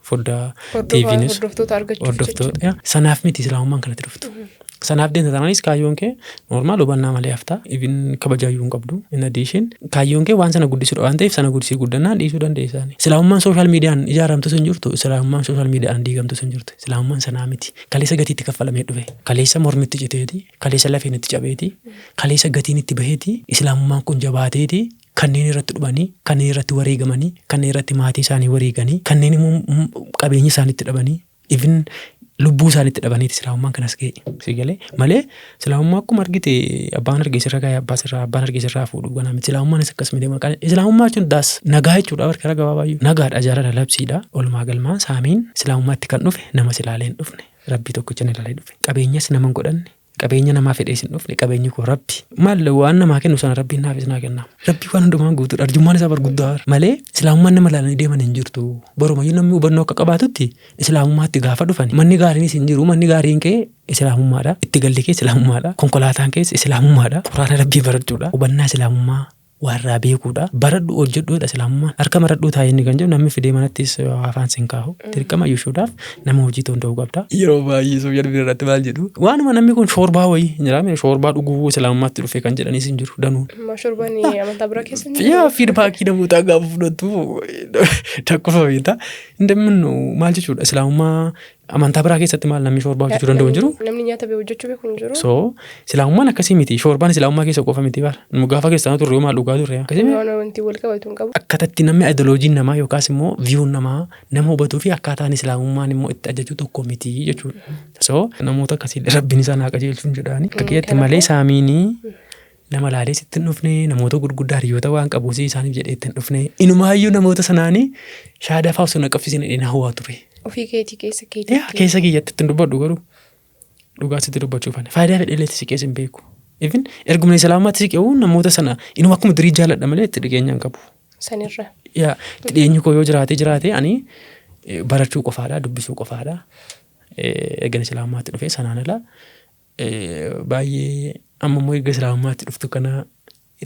Foddaa TVnis Hordoftoota argachuuf. Hordoftoota sanaaf miti Islaamummaan kanatti dhuftu. Sanaaf deemta taanaanis kaayyoon kee normal hubannaa malee hafta. Even kabajaayyuu hin qabdu. In addition, kaayyoon kee waan sana guddisuudha waan ta'eef, sana guddisii guddannaan dhiisuu dandeessaani. Islaamummaan social mediaan ijaaramtus hin jirtu. Islaamummaan social mediaan diigamtus hin jirtu. Islaamummaan sanaa miti. Kaleessa gatiitti kaffalamee dhufe. Kaleessa mormitti citeeti. Kaleessa lafeen itti cabeeti. Kaleessa gatiin itti baheeti. Islaamummaan kun jabaateeti. Kanneen irratti dhumanii, kanneen irratti wareegamanii, kanneen irratti maatii isaanii wareeganii, kanneen immoo qabeenya isaaniitti dhabanii, even lubbuu isaaniitti dhabaniiti Islaamummaan kanas ga'e. Si galee? Malee Islaamummaa akkuma argite abbaan arge sirra kaa'ee abbaa sirraa, abbaan arge sirraa fuudhu ganaa miti. Islaamummaanis akkas miti. Maqaan Islaamummaa jechuun daas nagaa jechuudha, barkara gabaabaayyuu. Nagaadha, jaalala labsiidha. Oolmaa galmaa saamiin Islaamummaatti kan dhufe nama silaalee hin dhufne. Rabbii tokkicha ni ilaalee dhufe. Qabeenyas nama hin godhanne. Qabeenya namaa fedhees hin dhufne, qabeenyi koo Rabbi. Maal waan namaa kennu sana Rabbiin naafis naa kenna. Rabbii waan hundumaan guutuudha. Arjummaan isaa bar guddaa malee Islaamummaan nama ilaalanii deeman hin jirtu. Borumayyuu namni hubannoo akka qabaatutti Islaamummaatti gaafa dhufan manni gaariinis hin jiru. Manni gaariin kee Islaamummaadha. Itti galli kee Islaamummaadha. Konkolaataan kees Islaamummaadha. Quraana Rabbii barachuudha. Hubannaa Islaamummaa warraa beekuudha. Baradhu, hojjedhuudha Islaamummaan. Harka maradhuu taa'ee inni kan jedhu namni fidee manattis afaan sin kaahu. Dirqama iyyuushuudhaaf nama hojii ta'uu qabda. Yeroo baay'ee social media irratti maal jedhu? Waanuma namni kun shoorbaa wayii hin jiraame, shoorbaa dhuguu Islaamummaatti dhufe kan jedhanis hin jiru danuun. Amma shorbaan amantaa biraa keessa hin jiru. Yaa, feedbackii namootaa gaafa fudhattu takkufa beektaa. Indemminnu maal jechuudha, Islaamummaa amantaa biraa keessatti maal namni shoorbaa hojjechuu danda'u hin jiru? Namni nyaata beeku, hojjechuu beeku hin jiru. So Islaamummaan akkasii miti. Shoorbaan Islaamummaa keessa qofa miti bara. Nu gaafa kiristaanaa turre maal dhugaa turre? Akkasii miti. Waan wanti wal qabatu hin qabu. Akkatatti namni ideologyn namaa yookaas immoo viewun namaa nama hubatuu fi akkaataan Islaamummaan immoo itti ajaju tokko miti jechuudha. So namoota akkasii Rabbiin isaan haa qajeelchuun jedhaani. Akka kiyyatti malee saamiinii nama laalee sitti hin dhufne, namoota gurguddaa hiriyoota waan qabuus isaaniif jedhee itti hin dhufne. Inumaayyuu namoota sanaanii shaadaa fa'aa osoo na qabsiisin jedhee na hawwaa ture. Ofii keetii keessa keetii. Yaa, keessa kiyyatti ittiin dubbadhu, garuu dhugaa sitti dubbachuuf ani faayidaa fedhee itti siqees hin beeku. Even erguma Islaamummaatti siqe'u namoota sana inuma akkuma durii jaalladha malee itti dhiyeenya hin qabu. Sanirra. Yaa, itti dhiyeenyi koo yoo jiraate jiraate ani barachuu qofaadha, dubbisuu qofaadha. Ergan Islaamummaatti dhufee sanaan ala baay'ee amma immoo erga Islaamummaatti dhuftu kana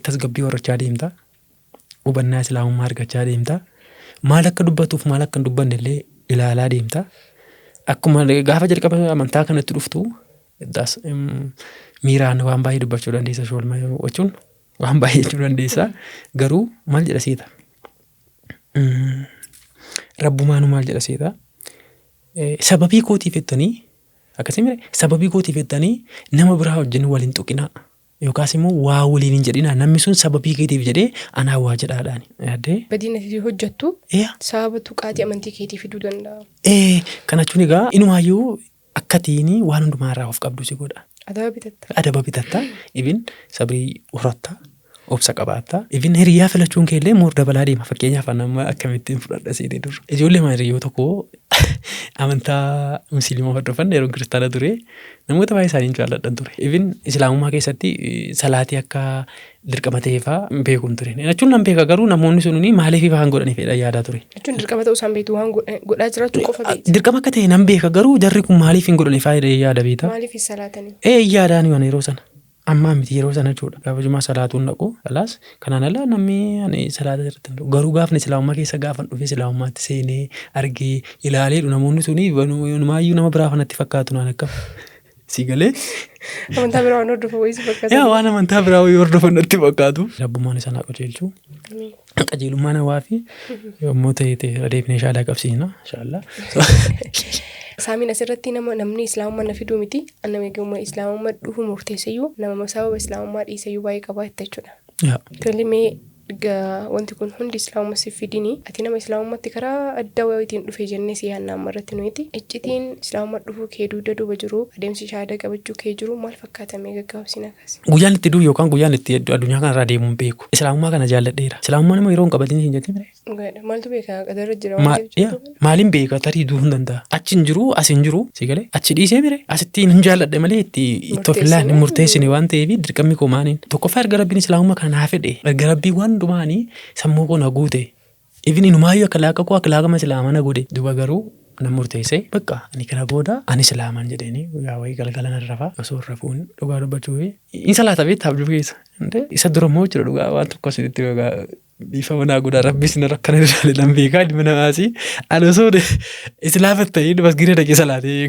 tasgabbii horachaa deemta. Hubannaa Islaamummaa argachaa deemta. Maal akka dubbatuuf maal akka hin dubbanne illee ilaalaa deemta. Akkuma gaafa jalqaba amantaa kanatti dhuftu miiraan waan baay'ee dubbachuu dandeessa, shoolmaa jechuun waan baay'ee jechuu dandeessa. Garuu maal jedha seeta? Rabbumaanu maal jedha seeta? Sababii kootiif jettanii, akkasii mire, sababii kootiif jettanii nama biraa wajjin wal hin tuqinaa. Yookaas immoo waa waliin hin jedhinaa, namni sun sababii keetiif jedhee anaa waa jedhaadhaan. Yaaddee? Badiin ati hojjettu sababa tuqaatii amantii keetii fiduu danda'a. Ee, kana jechuun egaa inumaayyuu akkatiin waan hundumaa irraa of qabdu si godha. Adaba bitatta. Adaba bitatta. Ibin sabrii horatta. Obsa qabaatta. Ibin hiriyaa filachuun kee illee more dabalaa deema. Fakkeenyaaf, nama akkamittiin fudhadha seetee dur. Ijoollee maa hiriyyoo tokko amantaa Musliimaa hordofan, yeroo kiristaana ture namoota baay'ee isaanii jaalladhan ture. Ibin Islaamummaa keessatti salaatii akka dirqama ta'eefaa beekuun ture. Jechuun nan beeka, garuu namoonni sunini maaliif waan godhaniif jedha yaadaa ture. Jechuun dirqama ta'uu isaan beektu, waan godhaa jiraachuu qofa beektu. Dirqama akka ta'e nan beeka, garuu jarri kun maaliif hin godhaniif jedhee yaada beektaa. Maaliif hin salaatanii? Ee, yaadaan waan yeroo sana. Ammaa miti, yeroo sana jechuudha. Gaafa jumaa salaatuun dhaqu alaas kanaan ala namni ani salaata irratti hin dhufu. Garuu gaafni Islaamummaa keessa gaafan dhufee Islaamummaatti seenee argee ilaalee namoonni suni numaayyuu nama biraa fanatti fakkaatu naan akkam. Si galee? Amantaa biraa waan hordofu wayii si fakkaata. Yaa waan amantaa biraa wayii hordofan natti fakkaatu. Rabbummaan isaan haa qajeelchu. Qajeelummaan hawaa fi yommuu ta'e ta'e irra deebinee shaadaa qabsiisna. Inshallah. Saamiin asirratti nama namni islaamummaa na fiduu miti. Nama eegummaa islaamummaa dhufu murteesseyyuu nama sababa islaamummaa dhiiseyyuu baay'ee qabaa jechuudha. Yaa. Tole mee wanti kun hundi islaamummaa si fidini ati nama islaamummaatti karaa adda wayiitiin dhufe jennee si yaadna amma irratti nuti. Iccitiin islaamummaa dhufuu kee dugda duuba jiru adeemsi shaadaa qabachuu kee jiru maal fakkaata mee gaggabaabsiin akkas. Guyyaan itti du'u yookaan guyyaan itti addunyaa kanarraa deemu hin beeku. Islaamummaa kana jaalladheera. Islaamummaa nama yeroo hin qabatin hin jettin ree? Dhugaadha. Maaltu beeka qadarra jira waan ta'eef jechuudha. Maaliin beeka tarii du'uu hin danda'a. Achi hin jiru as hin jiru si galee achi dhiisee mire asitti hin jaalladhe malee itti itti of illaan hin murteessine waan ta'eef dirqamni koo maaniin. Tokkoffaa erga rabbiin islaamummaa kana naa fedhe erga rabbiin waan hundumaanii sammuu koo na guute. Even inumaayyuu akka laaqa koo akka laaqama islaamaa na godhe. Duba garuu nan murteesse bakka ani kana booda ani islaamaan jedheeni guyyaa wayii galgala nan rafa osoo hin rafuun dhugaa dubbachuu fi in salaata beektaa abjuu keessa. Isa dura immoo jechuudha dhugaa waan tokko asinitti dhugaa dhiifama naa godhaa rabbis na rakkana ilaale nan beekaa ilma namaasi ani osoo islaama ta'in masgiida dhaqee salaatee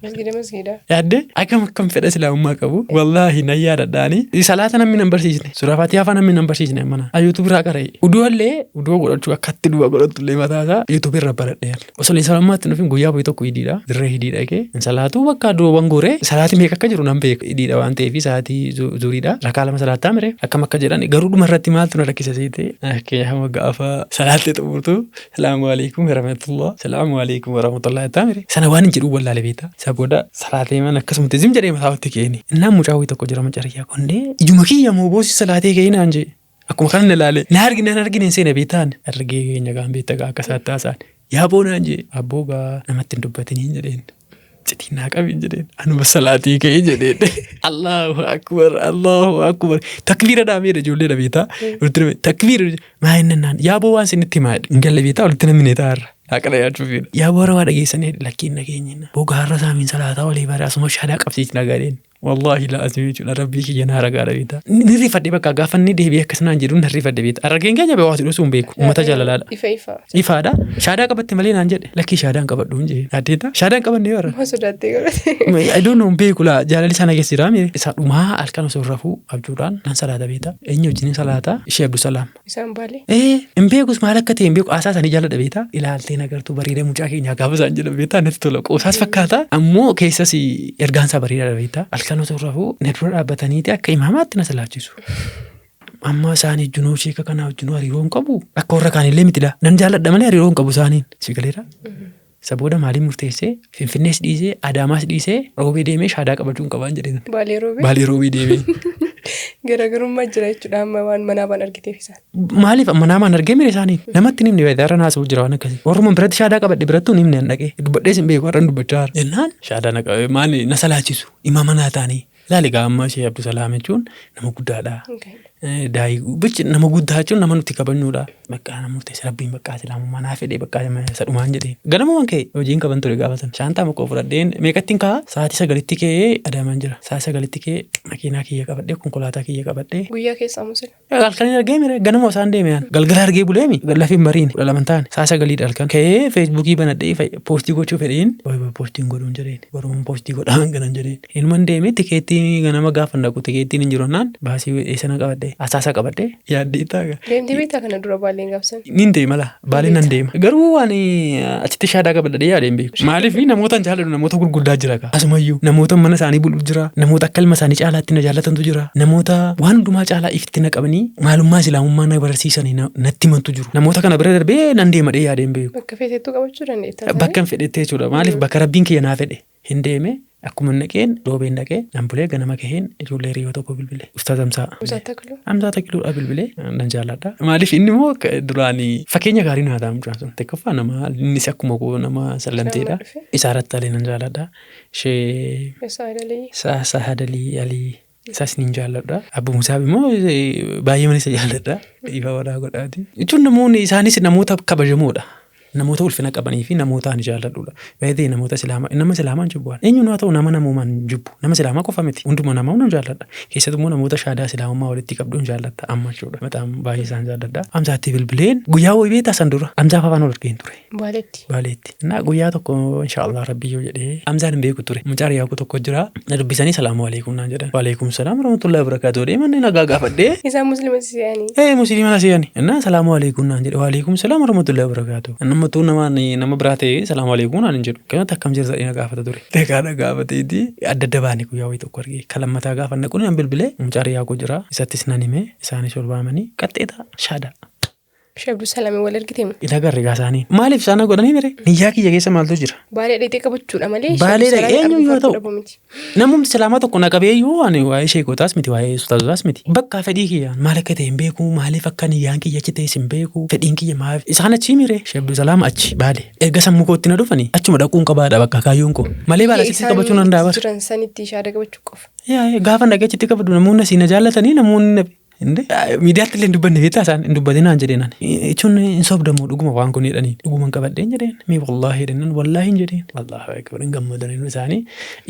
Masgiida masgiida. Yaadde akkam akkam fedha islaamummaa qabu wallaahi nan yaadadhaani salaata namni nan barsiisne suuraa faatihaa faa namni nan barsiisne ammana ayyuutu biraa qara'e uduallee uduu godhachuu akkatti du'a godhattu illee mataa isaa yuutuubii irra baradhe yaal osoo islaamummaatti dhufin guyyaa boyi tokko idiidha dirree hidii dhaqee salaatuu bakka duuban guuree salaati meeqa akka jiru nan beeka idiidha waan ta'eef sa'aatii zuriidha rakaa lama salaattaa mire akkam akka jedhan garuu dhuma irratti maaltu na rakkisa seete hamma gaafa salaattee xumurtu salaamu alaikum warahmatullah salaamu alaikum warahmatullah jettaa mire sana waan hin jedhu wallaale beektaa isa booda salaatee mana akkasumatti zim jedhee mataa otti keeni innaan mucaa wayii tokko jira mucariyyaa kondee ijuma kiyya moo boosi salaatee ka'ee naan jee Akkuma kanan ilaale na argine na argine hin seene beektaan. Argee keenya gaan beekta gaa akka isaatti haasa'an. Yaa boo naan jee abboo gaa namatti hin dubbatiniin jedheen. Citiin naa qabiin jedheen. Anuma salaatii ka'ee jedheen. Allahu akbar Allahu akbar. Takbiira dhaameedha ijoollee dha beektaa. Walitti namni takbiira maa inni naan yaa boo waan isinitti himaa jedhe. Hin galle beektaa walitti namni taa'arra. Haqa dhayaachuuf jedhe. Yaa boo warra waa dhageessanii lakkiin dhageenye. Boo gaarra saamiin salaataa olii bare asuma shaadaa qabsiisna gadheen. Wallaahi la'azim jechuudha rabbii kiyya naa ragaadha beektaa. Ni rifadhe bakka gaafa inni deebi'ee akkas naan jedhu nan rifadhe beektaa. Harargeen keenya bee waati dhosuu hin beeku. Uummata jaalalaadha. Ifa ifa. Ifaadha. Shaadaa qabatte malee naan jedhe. Lakkii shaadaa hin qabadhu hin jedhe. Addeetta. Shaadaa hin qabanne warra. Maa sodaattee qabate. I don't know hin beeku laa jaalalli sana keessa jira mire. Isa dhumaa halkan osoo hin rafuu abjuudhaan nan salaata beektaa. Eenyu wajjin salaata? Ishee Abdusalaam. Isaan baalee. Ee hin beekus maal akka ta'e hin beeku haasaa isaanii jaalladha beektaa ilaaltee nagartuu bareeda mucaa keenyaa gaafa isaan jedhan beektaa natti tola qoosaas fakkaata ammoo keessas ergaan isaa bareedaadha beektaa halkan osoo rafuu na dura dhaabbataniiti akka imaamaatti na salaachisu. Amma isaan ejjunoo sheeka kanaa wajjinuu hariiroo hin qabu akka warra kaanillee mitidha nan jaalladha malee hariiroo hin qabu isaaniin si galeera. Isa booda maaliin murteessee Finfinnees dhiisee Adaamaas dhiisee Roobee deemee shaadaa qabachuun qabaan jedheen. Baalee Roobee. Baalee Roobee deemee. Garaagarummaa jira jechuudha amma waan manaa baan argiteef isaan. Maaliif manaa maan argee mire isaanii namatti hin himne har'a naasa'u jira waan akkasii. Warruma biratti shaadaa qabadhe birattuu hin himne an dhaqee dubbadhees hin beeku har'an dubbachaa jira. Jennaan shaadaa na qabe maali na salaachisu imaama naa ta'anii. Ilaali egaa amma Sheekh Abdusalaam jechuun nama guddaadha. Daa'ii bichi nama guddaa jechuun nama nuti kabajnuudha. Bakka nama murteesse rabbiin bakka islaamummaa naa fedhe bakka isa dhumaan jedhee. Ganamumaan ka'e hojiin qaban ture gaafa sana. Shaantaa makoo fudhadheen meeqattiin ka'a sa'aatii 9tti ka'ee Adaamaan jira. Sa'aatii 9tti ka'ee makiinaa kiyya qabadhee konkolaataa kiyya qabadhee. Guyyaa keessaa moo sila? Halkan argee mire ganama isaan deeme an. Galgala argee buleemi lafi hin bariine 12 hin taane sa'a 9dha halkan. Ka'ee feesbuukii banadhee poostii gochuu fedheen poostiin godhuun jedheen. Boruun poostii godhaan ganan jedheen. Inuman deeme tikeettii ganama gaafa dhaqu tikeettiin hin jiru naan baasii eessana qabadhe asaasa qabadhe yaaddee taaga. Deemtee beektaa kana dura baaleen gaafsan? Nin deema laa baaleen nan deema. Garuu ani achitti shaadaa qabadhee yaadee hin beeku. Maaliif namoota hin jaalladhu namoota gurguddaa jira kaa. Asumayyuu namoota mana isaanii bulu jira. Namoota akka ilma isaanii caalaatti na jaallatantu jira. Namoota waan hundumaa caalaa ifitti na qabanii maalummaa islaamummaa na barsiisanii natti himantu jiru. Namoota kana bira darbee nan deema dhee yaadee hin beeku. Bakka feetettuu qabachuu dandeetta. Bakka hin fedhetti jechuudha. Maaliif bakka rabbiin kiyya naa fedhe hin deeme. Akkuma dhaqeen roobeen dhaqee nan bulee ganama kaheen ijoollee hiriyyoo tokko bilbile. Ustaaz Hamsaa. Hamsaa Takluu. Hamsaa Takluudha bilbile nan jaalladha. Maaliif inni immoo duraan fakkeenya gaarii naa ta'a mucaan sun. Tokkoffaa nama innis akkuma koo nama sallamteedha. Isaarratti alee nan jaalladha. Ishee. Saadalii. Saadalii Alii. Isaas nin jaalladha. Abbu Musaab immoo baay'ee mana isa jaalladha. Dhiifa wadaa godhaati. Jechuun namoonni isaanis namoota kabajamoodha. Namoota ulfina qabanii fi namoota ani jaalladhudha. Baay'ee namoota Islaamaa, nama Islaamaa hin jibbu. Eenyuun haa ta'u, nama namoomaan hin jibbu. Nama Islaamaa qofa miti. Hunduma namaa nan jaalladha. Keessattuu immoo namoota shaadaa Islaamummaa walitti qabdu hin jaallatta amma jechuudha. Bataam baay'ee isaan jaalladha. Hamzaatti bilbileen guyyaa wayii beektaa san dura Hamzaaf afaan ol argeen ture. Baaleetti. Baaleetti. Innaa guyyaa tokko inshaallah Rabbii yoo jedhee Hamzaan hin beeku ture. Mucaa riyaa tokko jira. Na dubbisanii salaamu alaikum naan jedhan. Waalaikum salaam warahmatullahi wabarakatuh jedhee manni nagaa gaafadhee. Isaan muslima se'anii. Ee, musliima na se'ani. Innaa salaamu alaikum naan jedhe. Waalaikum salaam warahmatullahi wabarakatuh. Nama tuu nama nama biraa ta'e salaamu alaikum naan hin jedhu. Kanatti akkam jirta jedhee na gaafata ture. Nagaa na gaafateeti adda adda baane. Guyyaa wayii tokko argee kan lammataa gaafa naqu nan bilbilee, mucaa riyaa koo jira. Isattis nan hime, isaanis ol baamanii qaxxeeta shaadaa. Sheekh Abdulsalaamiin wal argite moo? Ila garri gaa isaanii. Maaliif isaan godhanii mire? Niyyaa kiyya keessa maaltu jira? Baalee dheetee qabachuudha malee. Sheekh Baalee dhaqee Abdulsalaamiin eenyu yoo arguuf ta'u? dhabuu miti. Namumti Islaamaa tokko na qabee iyyuu ani waa'ee sheekotaas miti, waa'ee ustaazotaas miti. Bakka fedhii kiyyaan maal akka ta'e hin beeku, maaliif akka niyyaan kiyya achi ta'es hin beeku, fedhiin kiyya maaf isaan achii mire? Sheekh Abdulsalaam achi Baale. Erga sammuu kootti na dhufanii achuma dhaquun qabaadha bakka kaayyoon koo. Malee baala Biyya asitti qabachuu nan isaan danda'a bara. jiran sanitti shaada qabachuu qofa. Yaa, gaafa dhaqee achitti qabadu namoonni asii na jaallatanii, namoonni na Inde miidiyaatti illee hin dubbanne beektaa, isaan hin dubbatinaan jedheen ani. Jechuun hin sobdamoo, dhuguma waan kun jedhanii, dhuguma hin qabadheen jedheen, mee wallaahi jedheen, wallaahi hin jedheen. Allahu akbar, hin gammadan hundi isaanii.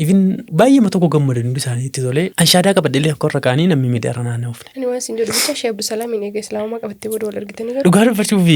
Even baay'eema tokko gammadan hundi isaanii itti tolee. An shaadaa qabadhe illee akka warra kaanii namni miidiyaa irra naanna'uuf. Ani waan isin jedhu bicha, Sheekh Abdulsalaamiin eega Islaamummaa qabattee booda wal argitanii garuu? Dhugaa dubbachuuf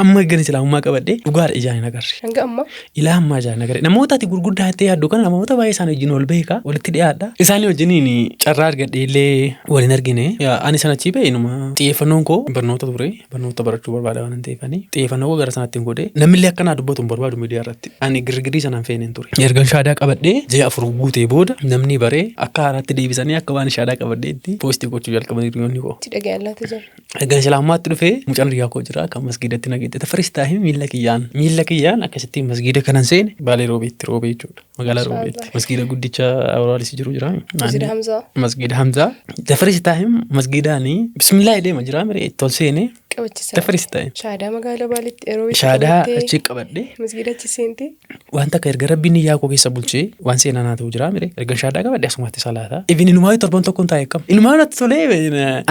amma ergan Islaamummaa qabadhe dhugaadha ijaan hin agarre. Hanga ammaa. Ilaa ammaa ijaan hin agarre. Namoota ati gurguddaa jettee yaaddu kana namoota baay'ee isaanii wajjin wal beeka, walitti dhiyaadha. Isaanii wajjiniin carraa argadhe illee wal hin argine. Yaa, ani sana achii ba'e inuma xiyyeeffannoon koo barnoota ture. Barnoota barachuu barbaada waan ta'eef ani xiyyeeffannoo koo gara sanatti hin godhe. Namni illee akka naa dubbatu hin barbaadu miidiyaa irratti. Ani girgirii sana hin feenen ture. Ergan shaadaa qabadhee ji'a 4 guutee booda namni baree akka haaraatti deebisanii akka waan shaadaa qabadheetti poostii gochuu jalqaban hiriyoonni koo. Itti dhaga'an laata jira. Ergan Islaamummaatti dhufee mucaan hiriyaa koo jira kan masgiidatti na geette. First time miilla kiyyaan akkasitti masgiida kanan seene Baalee Roobeetti, Roobee jechuudha. Magaalaa Roobeetti. Masgiida guddicha Awuraalis jiru jira. Masjida Hamzaa. Masgiida Hamzaa. The first time masgiidaanii bismillah deema jira miree itti ol seenee. Qabachiisa. The first time. Shaadaa magaalaa Baaleetti yeroo itti Shaadaa qabattee achi qabadhe. Masgiida achi seentee. Wanta akka erga Rabbiin niyyaa koo keessa bulchee waan seenaa naa ta'u jira mire, erga shaadaa qabadhe asumatti salaata. Even inumaa torban tokkoon taa'e akkam. Inumaa natti tolee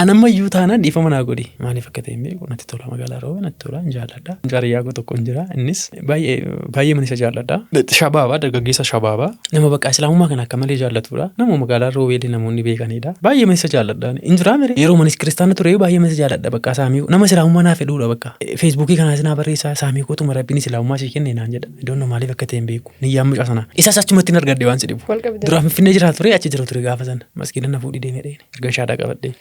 an ammayyuu taanaan dhiifama naa godhi. Maaliif akka ta'e hin beeku, natti tola, magaalaa Roobee natti tola, hin jaalladha. Jaariyyaa koo tokko hin jira, innis baay'ee baay'ee mana isa jaalladha. Shabaaba, dargaggeessa shabaaba. Nama bakka Islaamummaa kana akka malee jaallatudha. Nama magaalaa Roobeellee namoonni beekanidha. Baay'ee mana isa jaalladha. Hin jiraa mire, yeroo manis kiristaana ture baay'ee mana isa jaalladha, bakka saamii nama Islaamummaa naa fedhuudha bakka. Feesbuukii kanaas naa barreessaa, saamii kootuma Rabbiin Islaamummaa sii kenne naan jedha. Idoon maaliif akka ta'e hin beeku. Niyyaan mucaa sana. Isas achumatti hin argadhe waan si dhibu. Wal qabdan. Duraan Finfinnee jira ture, achi jira ture gaafa sana. Masgiida na fuudhii deemee dheene. Erga shaadaa qabadhee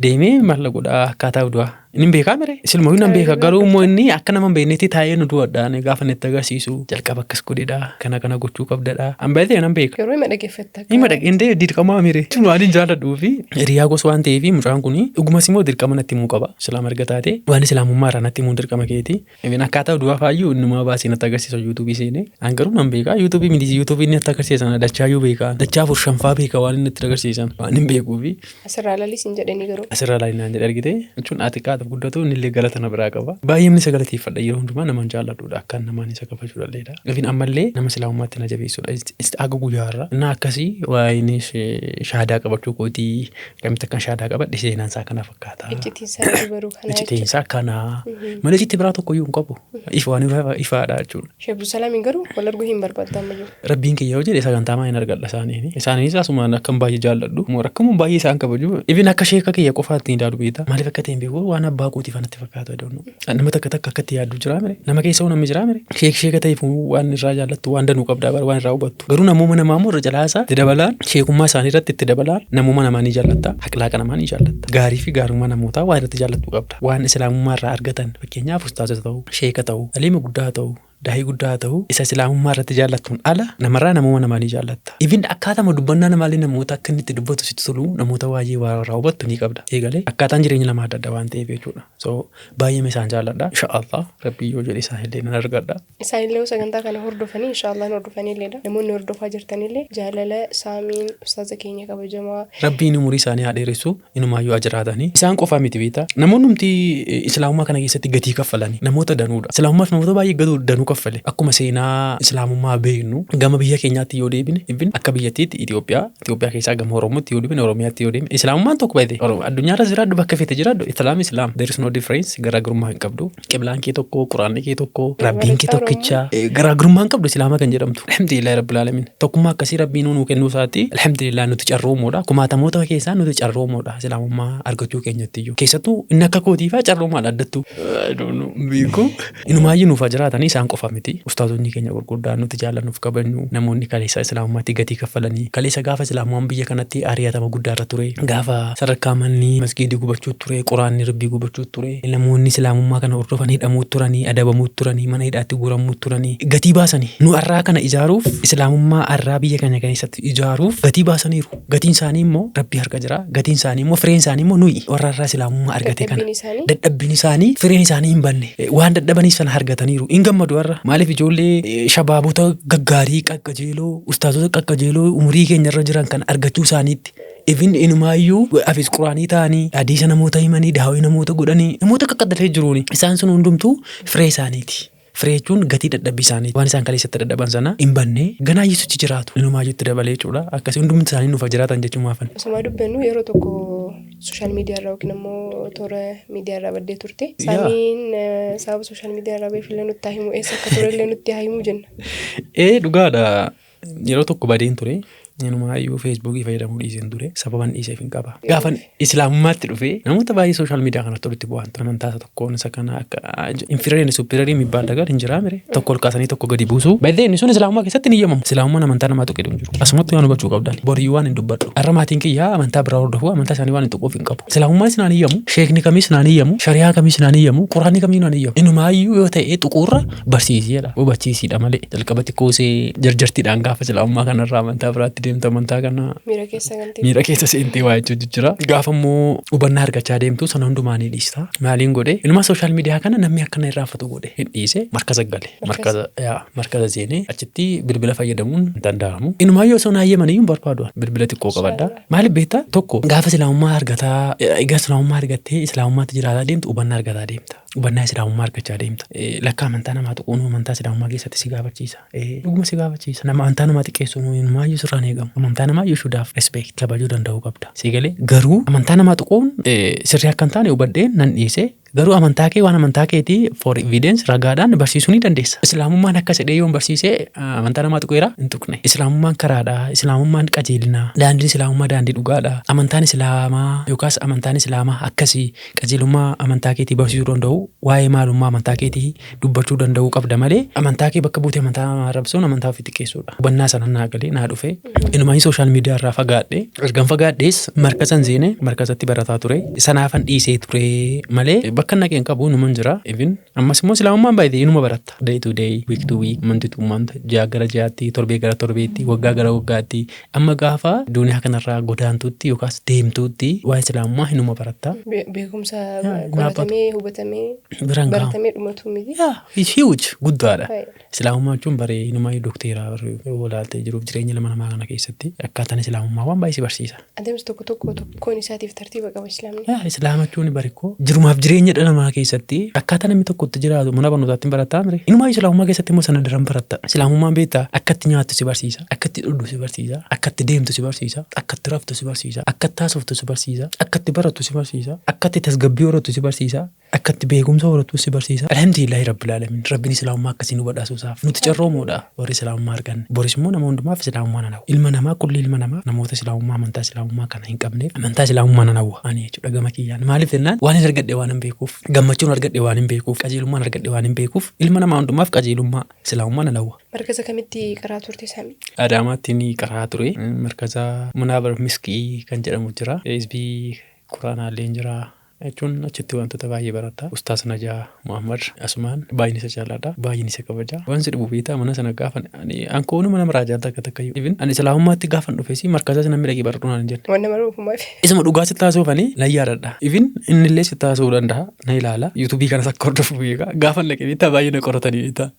deemee maal godhaa akkaataa du'aa. Inni hin beekaa mire. Silmayyuu nan beeka, garuu immoo inni akka nama hin beeknetti taa'ee nu du'adhaan gaafa inni itti agarsiisu jalqaba akkas godhedha. Kana kana gochuu qabdadha. An baay'ee nan beeka. Yeroo hima dhaggeeffatta. Hima dhaggeeffate dirqamaa mire. Waan hin jaalladhuu fi hiriyaa gosa waan ta'eef mucaan kun dhugumas immoo dirqama natti himuu qaba. Islaama erga taate waan Islaamummaa irraa natti himuun dirqama keeti. Even akkaataa du'aa faayyuu innumaa baasee natti agarsiisa yuutuubii seenee. An garuu nan beekaa, yuutuubii miti, yuutuubii inni natti agarsiisan dachaayyuu beekaa. Dachaa afur shanfaa beeka waan inni natti agarsiisan waan hin beekuu fi. Asirraa laliis hin jedhanii garuu. Asirraa laalinaan jedhe argite jechuun ati qaata guddatu inni illee galata na biraa qaba. Baay'ee isa galateeffadha, yeroo hundumaa naman jaalladhudha, akkaan namaan isa kabajudha illeedha. Even ammallee nama Islaamummaatti na jabeessudha. Aga guyyaa irraa. Innaa akkasii waa'een shaadaa qabachuu kootii, akkamitti akkan shaadaa qabadhe seenaan isaa kana fakkaata. Iccitiin isaa baruu kana. Iccitiin isaa kana. Malee iccitii biraa tokko iyyuu hin qabu. Ifa waan ifaadha jechuudha. Sheekh Abdulsalaamiin garuu wal arguu hin barbaaddu ammayyuu? Rabbiin kiyya yoo jedhe sagantaa maa hin argadha isaaniini. Isaaniinis asumaan akkan baay'ee jaalladhu. Akkamuu baay'ee isaan kabaju. Even akka sheeka kiyya qofaatti hin ilaalu beektaa. Maaliif akka ta'e hin beeku, waan abbaa kootiif natti fakkaatu, I don't know. Nama takka takka akkatti yaaddu jira mire. Nama keessa namni jira mire. Sheek sheeka ta'eef waan irraa jaallattu waan danuu qabdaa bara waan irraa hubattu. Garuu namooma namaa immoo irra jalaasaa itti dabalaan sheekummaa isaanii irratti itti dabalaan namooma namaa ni jaallatta. Aqlaaqa namaa ni jaallatta. Gaarii fi gaarummaa namootaa waan irratti jaallattu qabda. Waan Islaamummaa irraa argatan, fakkeenyaaf ustaazota ta'uu, sheeka ta'uu, aliima guddaa ta'uu, daa'ii guddaa ta'uu, isa Islaamummaa irratti jaallattuun ala namarraa namooma namaa ni jaallatta. Even akkaatama dubbannaa namaallee namoota akka inni itti dubbatu sitti tolu, namoota waa'ee waa irraa hubattu ni qabda. Eegalee akkaataan jireenya namaa adda adda waan ta'eef jechuudha. So baay'ee isaan jaalladha. Inshaallah Rabbii yoo jedhe isaan nan argadha. Isaanillee sagantaa kana hordofanii inshaallah hordofaniilleedha. Namoonni hordofaa jirtanillee jaalala Saamiin ustaaza keenya kabajamaa. Rabbiin umurii isaanii haa dheeressu, inumaayyuu haa jiraatanii. Isaan qofaa miti beektaa. Namoonni humti Islaamummaa kana keessatti gatii kaffalanii namoota danuudha. Islaamummaaf namoota baay'ee gatuu danuu kaffale. Akkuma seenaa Islaamummaa beeknu, gama biyya keenyaatti yoo deebine, even akka biyyattiitti Itoophiyaa, Itoophiyaa keessaa gama Oromootti yoo deebine, Oromiyaatti yoo deebine, Islaamummaan tokko baay'ee. Addunyaarra jiraadhu, bakka feete jiraadhu, Islaam Islaam. There is no difference, garaagarummaa hin qabdu. Qiblaan kee tokko, Quraanni kee tokko, Rabbiin kee tokkicha. Garaagarummaa hin qabdu Islaama kan jedhamtu. Alhamdulillah Rabbil Alamin. Tokkummaa akkasii Rabbiin nuu kennuu isaatti alhamdulillah, nuti carroomoodha. Kumaatamoota keessaa nuti carroomoodha Islaamummaa argachuu keenyatti iyyuu. Keessattuu inni akka kootiifaa carroomaadha addattuu. I don't know, beeku. Inumaayyuu nuuf haa jiraatanii, isaan qofa miti. Ustaazonni keenya gurguddaan nuti jaallannuuf kabajnu, namoonni kaleessa Islaamummaatti gatii kaffalanii, kaleessa gaafa Islaamummaan biyya kanatti ari'atama guddaa irra ture, gaafa sadarkaa manni masgiidii gubachuu ture, Quraanni Rabbii gubachuu ture, namoonni Islaamummaa kana hordofan hidhamuu turanii, adabamuu turanii, mana hidhaatti guuramuu turanii, gatii baasanii nu har'aa kana ijaaruuf, Islaamummaa har'aa biyya keenya keessatti ijaaruuf gatii baasaniiru. Gatiin isaanii immoo Rabbii harka jira. Gatiin isaanii immoo, fireen isaanii immoo nuyi warra har'aa Islaamummaa argate kana. Dadhabbiin isaanii. Dadhabbiin isaanii, fireen isaanii hin banne. Waan dadhabanii sana argataniiru. Hin gammadu har'a. Maaliif? Ijoollee shabaabota gaggaarii, qaqqajeeloo, ustaazota qaqqajeeloo umurii keenya irra jiran kan argachuu isaaniitti. Even inumaayyuu hafiz Quraanii ta'anii, hadiisa namoota himanii, daawwii namoota godhanii, namoota qaqqadalee jiruuni. Isaan sun hundumtuu firee isaaniiti. Firee jechuun gatii dadhabbii isaanii, waan isaan kaleessatti dadhaban sana hin banne, ganaa Yesuutti jiraatu. Inumaayyuu itti dabalee jechuudha. Akkasii hundumti isaanii nuuf jiraatan jechuun maafan. Osuma dubbannu, yeroo tokko social media irraa yookiin immoo toora miidiyaa irraa baddee turte. Saamiin sababa social media irraa beef illee nutti haa himu, eessa akka ture illee nutti haa himu jenna. Ee, dhugaadha. Yeroo tokko badeen ture. Inumaayyuu Feesbuukii fayyadamuu dhiiseen ture. Sababan dhiiseef hin qaba. Gaafan Islaamummaatti dhufee namoota baay'ee social media kanatti walitti bu'an ture. Amantaa isa tokkoon isa kana akka inferior and superior የሚባል ነገር hin jiraa mire, tokko ol kaasanii tokko gadi buusu. Baay'ee inni sun Islaamummaa keessatti hin eeyyamamu. Islaamummaan amantaa namaa tuqee hin jiru. Asumatti waan hubachuu qabdan. Boriyyuu waan hin dubbadhu. Har'a maatiin kiyyaa amantaa biraa hordofu, amantaa isaanii waan hin tuquuf hin qabu. Islaamummaan naan eeyyamu, sheekni kamis naan eeyyamu, shari'aa kamis naan eeyyamu, Quraanni kamii naan eeyyamu. Inumaayyuu yoo ta'e tuquurra barsiisiidha. Hubachiisiidha malee. Jalqaba xiqqoosee jarjartiidhaan gaafa Islaamummaa kanarraa amantaa biraatti deemtu, amantaa kana Miira keessa galtee. Miira keessa seentee waa jechuun jira. Gaafa immoo hubannaa argachaa deemtu sana hundumaa ni dhiista. Maaliin godhe? Inuma social media kana namni akkana irraanfatu godhe. Hin dhiise, markaza gale. Markaza, yaa, markaza seenee achitti bilbila fayyadamuun hin danda'amu. Inumaayyuu osoo naayyamanii hin barbaadu. Bilbila xiqqoo qabadha. Maaliif beektaa? Tokko, gaafa Islaamummaa argataa, egaa Islaamummaa argattee Islaamummaatti jiraataa deemtu, hubannaa argataa deemta. Hubannaa Islaamummaa argachaa deemta. Lakka amantaa namaa tuquun amantaa Islaamummaa keessatti si gaafachiisa. Dhuguma si gaafachiisa. Nama amantaa namaa xiqqeessuun inumaayyuu sirraan eegamu. Amantaa namaa you should have respect, kabajuu danda'uu qabda. Si galee? Garuu amantaa namaa tuquun sirrii akka hin taane hubadheen nan dhiise. Garuu amantaa kee, waan amantaa keetii for evidence, ragaadhaan barsiisuu ni dandeessa. Islaamummaan akka sedhee yoon barsiise amantaa namaa tuqeera? Hin tuqne. Islaamummaan karaadha. Islaamummaan qajeelina. Daandiin Islaamummaa daandii dhugaadha. Amantaan Islaamaa yookaas amantaan Islaamaa akkasii qajeelummaa amantaa keetii barsiisuu danda'u, waa'ee maalummaa amantaa keetii dubbachuu danda'uu qabda malee, amantaa kee bakka buutee amantaa namaa arrabsuun amantaa ofii xiqqeessuudha. Hubannaa sana naa galee naa dhufe. Inumaayyuu social media irraa fagaadhe. Ergan fagaadhees markazan seene, markazatti barataa ture. Sanaafan dhiisee ture malee bakka naqeen qabu, inuman jira. Even ammas immoo Islaamummaan baay'ee inuma baratta. Day to day, week to week, month to month, ji'a gara ji'aatti, torbee gara torbeetti, waggaa gara waggaatti, amma gaafa duniyaa kanarraa godaantuutti yookaas deemtuutti waa'ee Islaamummaa inuma baratta. Beekumsa Yaa, qoratamee hubatamee Biraan gahamu. baratamee dhumatu miti. Yaa, it's huge, guddaadha. Baay'ee. Islaamummaa jechuun baree inumaa dokteeraa walaaltee jiruuf jireenya ilma namaa kana keessatti akkaataan Islaamummaa waan baay'ee si barsiisa. Adeemsa tokko tokko tokkoon isaatiif tartiiba qaba Islaamni. Yaa, Islaama jechuun barikoo jirumaaf jireenya dhala namaa keessatti akkaataa namni tokko itti jiraatu mana barnootaatti hin barataa mire. Inumaa Islaamummaa keessatti immoo sana daran baratta. Islaamummaan beektaa, akka itti nyaattu si barsiisa, akka itti dhugdu si barsiisa, akka itti deemtu si barsiisa, akka itti raftu si barsiisa, akka itti haasoftu si barsiisa, akka itti barattu si barsiisa, akka itti tasgabbii horattu si barsiisa, akka itti beekumsa horattu si barsiisa. Alhamdulillahi Rabbil Alamin. Rabbiin Islaamummaa akkasii nu badhaasuusaaf. Nuti carroomoodha warri Islaamummaa arganne. Boris immoo nama hundumaaf Islaamummaa nan hawwa. Ilma namaa, kulli ilma namaa, namoota Islaamummaa, amantaa Islaamummaa kana hin qabneef amantaa Islaamummaa nan hawwa. Ani jechuudha gama kiyyaan. Maaliif jennaan, waan hin argadhe waan hin beekuuf, gammachuun argadhe waan hin beekuuf, qajeelummaan argadhe waan hin beekuuf, ilma namaa hundumaaf qajeelummaa Islaamummaa nan hawwa. Markaza kamitti qaraa turte, Saamii? Adaamaatti ni qaraa ture. Markaza Munaabar Miskii kan jedhamu jira. Hizbii Quraanaallee jira. Jechuun achitti wantoota baay'ee barata. Ustaas Najaa Muhammad Asumaan baay'een isa jaalladha. Baay'een isa kabaja. Waan si dhibu beektaa, mana sana gaafa ani ankoonuma nama raajaa takka takka iyyuu. Even ani Islaamummaatti gaafa dhufes markaza sana namni dhaqee baradhu naan hin jenne. Waan nama ofumaaf. Isuma dhugaa sitti haasofanii nan yaadadha. Even innillee sitti haasa'uu danda'a, na ilaala. Yuutuubii kanas akka hordofu beeka. Gaafa dhaqee beektaa, baay'ee na qoratanii beektaa.